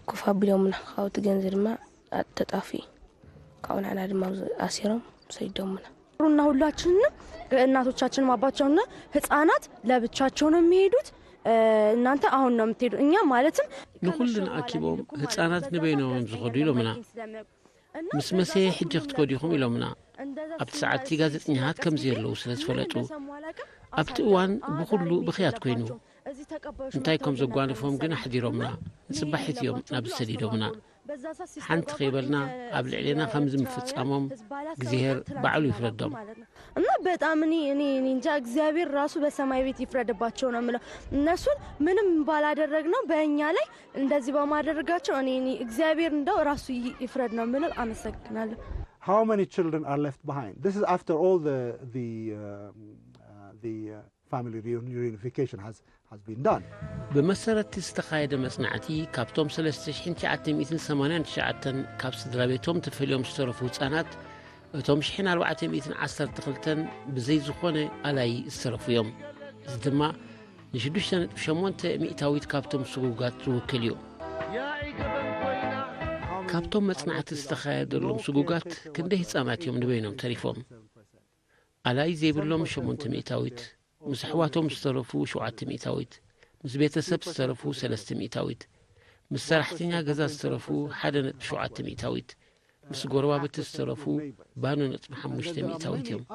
ኮፍ ኣቢሎምና። ካብኡ እቲ ገንዘብ ድማ ተጣፊኡ። ካብኡ ንዓና ድማ ኣብዚ ኣሲሮም ሰዲዶምና። እና ሁላችንንም እናቶቻችንም አባቶቻችንና ህፃናት ለብቻቸው ነው የሚሄዱት። እ፣ እናንተ አሁን ነው የምትሄዱ። እኛ ማለትም ንኹልን ኣኪቦም ህፃናት ንበይኖም እዮም ዝኸዱ ኢሎምና። ምስ መሰየ ሕጂ ክትከዱ ኢኹም ኢሎምና። ኣብቲ ሰዓትቲ ጋዜጠኛታት ከምዚ የለዉ ስለ ዝፈለጡ፣ ኣብቲ እዋን ብኹሉ ብኽያት ኮይኑ። እንታይ ከም ዘጓነፎም ግን ኣሕዲሮምና። ንጽባሒት እዮም ናብ ዝሰዲዶምና። ሓንቲ ከይበልና ኣብ ልዕሌና ከምዚ ምፍጻሞም እግዚኣብሔር ባዕሉ ይፍረዶም። እና በጣም እኔ፣ እኔ፣ እኔ እንጃ፣ እግዚአብሔር ራሱ በሰማይ ቤት ይፍረድባቸው ነው የምለው። እነሱን ምንም ባላደረግነው በእኛ ላይ እንደዚህ በማድረጋቸው እኔ፣ እኔ እግዚአብሔር እንደው ራሱ ይ-፣ ይፍረድ ነው የምለው። አመሰግናለሁ። How many children are left behind? This is after all the, the, uh, uh, the, uh, family reuni-, reunification has, has been done. ብመሰረት ዝተኻየደ መጽናዕቲ፣ ካብቶም ሰለስተ ሽሕን ትሽዓተ ሚእትን ሰማንያን ትሽዓተን ካብ ስድራ ቤቶም ተፈልዮም ዝተረፉ ህጻናት፣ እቶም ሽሕን ኣርባዕተ ሚእትን ዓሰርተ ክልተን ብዘይ ዝኾነ ኣላይ ዝተረፉ እዮም። እዚ ድማ ንሽዱሽተ ነጥቢ ሸሞንተ ሚእታዊት ካብቶም ስጉጋት ዝውክል እዩ። ካብቶም መጽናዕቲ ዝተኻየደሎም ስጉጋት ክንደይ ህጻናት እዮም ንበይኖም ተሪፎም? ኣላይ ዘይብሎም ሸሞንተ ሚእታዊት፣ ምስ ኣሕዋቶም ዝተረፉ ሸውዓተ ሚእታዊት፣ ምስ ቤተሰብ ዝተረፉ ሰለስተ ሚእታዊት፣ ምስ ሰራሕተኛ ገዛ ዝተረፉ ሓደ ነጥቢ ሸውዓተ ሚእታዊት፣ ምስ ጎረባብቲ ዝተረፉ ባዶ ነጥቢ ሓሙሽተ ሚእታዊት እዮም።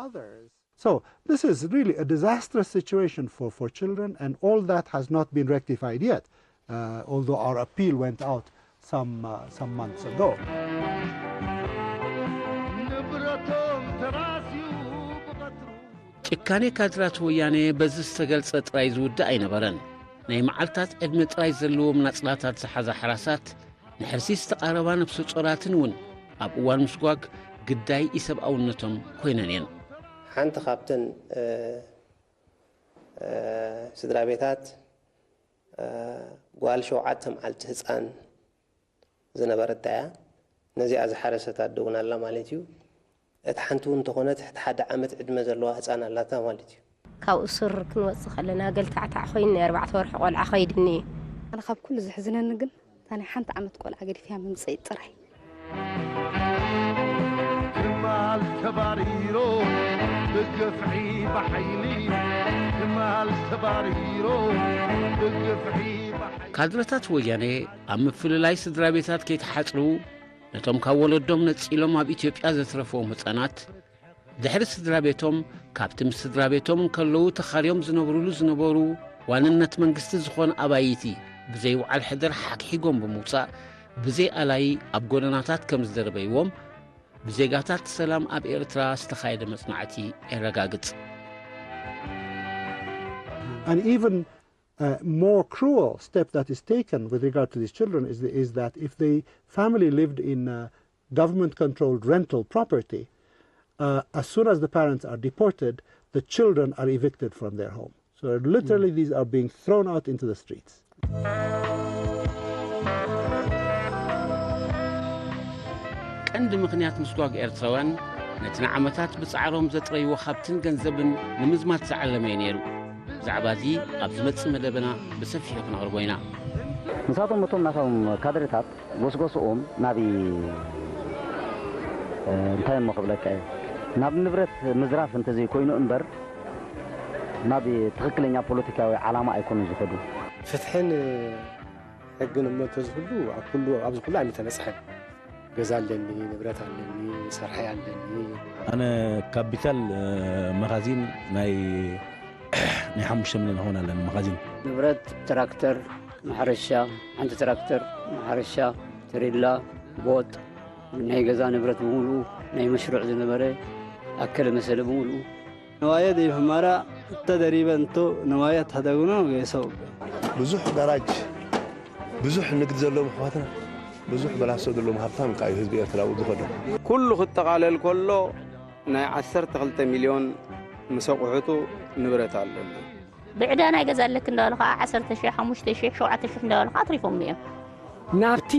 So, this is really a disastrous situation for, for children, and all that has not been rectified yet, uh, although our appeal went out some, uh, some months ago. ንብረቶም ተራስዩ ብቐትሩ ጭካኔ ካድራት ወያኔ በዚ ዝተገልጸ ጥራይ ዝውዳእ ኣይነበረን። ናይ መዓልታት ዕድመ ጥራይ ዘለዎም ናጽላታት ዝሓዛ ሓራሳት፣ ንሕርሲ ዝተቓረባ ነፍሰ ጾራትን እውን ኣብ እዋን ምስጓግ ግዳይ ኢሰብኣውነቶም ኮይነን እየን። ሓንቲ ካብተን፣ እ፣ እ፣ ስድራ ቤታት፣ እ፣ ጓል ሸውዓተ መዓልቲ ህጻን ዝነበረት እያ። ነዚኣ ዝሓረሰት ኣደ እውን ኣላ ማለት እዩ። እታ ሓንቲ እውን እንተኾነት፣ ትሕቲ ሓደ ዓመት ዕድመ ዘለዋ ህጻን ኣላታ ማለት እዩ። ካብ እሱር ክንወጽእ ከለና ገልታዕታዕ ኮይኑ፣ ናይ ኣርባዕተ ወርሒ ቆልዓ ከይድኒ እዩ። ኣነ ካብ ኩሉ ዘሕዝነኒ ግን፣ እታ ናይ ሓንቲ ዓመት ቆልዓ ገዲፍያ ምምጸይ ጥራይ። ትማል ተባሪሮ ብግፍዒ ብሓይሊ፣ ትማል ተባሪሮ ብግፍዒ ብሓይሊ። ካድረታት ወያኔ ኣብ ምፍልላይ ስድራ ቤታት ከይተሓጽሩ፣ ነቶም ካብ ወለዶም ነጺሎም ኣብ ኢትዮጵያ ዘትረፍዎም ህጻናት፣ ድሕሪ ስድራ ቤቶም፣ ካብቲ ምስ ስድራ ቤቶም እንከለዉ ተኻርዮም ዝነብሩሉ ዝነበሩ ዋንነት መንግስቲ ዝኾነ ኣባይቲ፣ ብዘይ ውዓል ሕደር ሓግሒጎም ብምውጻእ፣ ብዘይ ኣላይ ኣብ ጎደናታት ከም ዝደርበይዎም፣ ብዜጋታት ሰላም ኣብ ኤርትራ ዝተኻየደ መጽናዕቲ የረጋግጽ። An even, uh, more cruel step that is taken with regard to these children is, the, is that if the family lived in, uh, government-controlled rental property, uh, as soon as the parents are deported, the children are evicted from their home. So literally, these are being thrown out into the streets. ቀንዲ ምኽንያት ምስጓግ ኤርትራውያን፣ ነቲ ንዓመታት ብጻዕሮም ዘጥረይዎ ሃብትን ገንዘብን ንምዝማት ዝዓለመ እዩ ነይሩ። ብዛዕባ እዚ ኣብ ዝመጽእ መደብና ብሰፊሑ ክነቕርቦ ኢና። ንሳቶም እቶም ናቶም ካድሬታት ጎስጎስኦም ናብ፣ እ፣ እንታይ እሞ ክብለካ እየ፣ ናብ ንብረት ምዝራፍ እንተዘይኮይኑ እምበር፣ ናብ ትኽክለኛ ፖለቲካዊ ዓላማ ኣይኮኑን ዝኸዱ። ፍትሕን ሕግን እሞ እንተዝህሉ ኣብ ኩሉ ኣብዚ ኩሉ ኣይምተበፅሐን። ገዛ ኣለኒ፣ ንብረት ኣለኒ፣ ሰርሐይ ኣለኒ። ኣነ ካፒታል መኻዚን ናይ ናይ ሓሙሽተ ሚልዮን ይኸውን ኣለኒ መኻዚን። ንብረት ትራክተር፣ ማሕረሻ፣ ሓንቲ ትራክተር፣ ማሕረሻ፣ ትሪላ፣ ቦጥ፣ ናይ ገዛ ንብረት ብምሉኡ፣ ናይ መሽሩዕ ዝነበረ ኣከለ መሰለ ብምሉኡ። ንዋየ ደይፍመራ እተደሪበ እንቶ ንዋየ ተደግኖ ገይሰው። ብዙሕ ጋራጅ ብዙሕ ንግድ ዘለዎም ኣሕዋትና ብዙሕ በላሶ ዘለዎም ሃብታም ከኣ እዩ ህዝቢ ኤርትራ ኣብኡ ዝኸዶ። ኩሉ ክጠቓለል ከሎ ናይ ዓሰርተ ክልተ ሚልዮን ምስ ኣቑሑቱ ንብረት ኣለና። ብዕዳ ናይ ገዛ ኣለኪ እንዳበሉ ከዓ ዓሰርተ ሺሕ፣ ሓሙሽተ ሺሕ፣ ሸውዓተ ሺሕ እንዳበሉ ከዓ ኣትሪፎምሉ እዮም። ናብቲ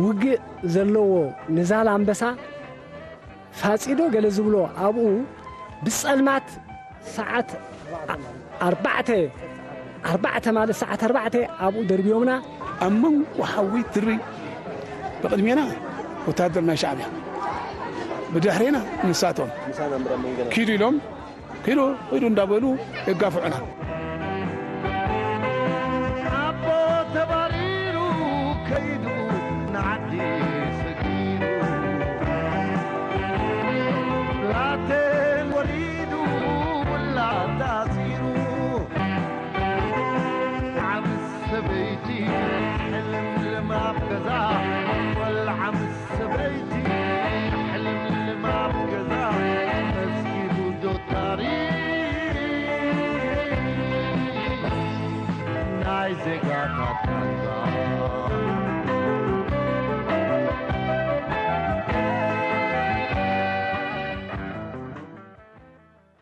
ውግእ ዘለዎ ንዛላምበሳ ፋጺዶ ገለ ዝብሎ ኣብኡ ብጸልማት ሰዓት ኣርባዕተ ኣርባዕተ ማለት ሰዓት ኣርባዕተ ኣብኡ ደርብዮምና። ኣብ መንጎ ሓዊ ትሪ ብቕድሜና ወታደር ናይ ሻዕብያ ብድሕሬና ንሳቶም ኪዱ ኢሎም ኪዱ ኪዱ እንዳበሉ የጋፍዑና። ኣቦ ተባሪሩ ከይዱ ንዓዲ ሰጊሩ ላቴን ወሪዱ ውላድ ኣሲሩ ዓብስ ሰበይቲ ሕልምልም ኣብ ገዛ ቆልዓ ምስ ሰበይቲ ሕልምልም ኣብ ገዛ መስኪኑ ዶ ታሪኽ ናይ ዜጋታት ቃንዛ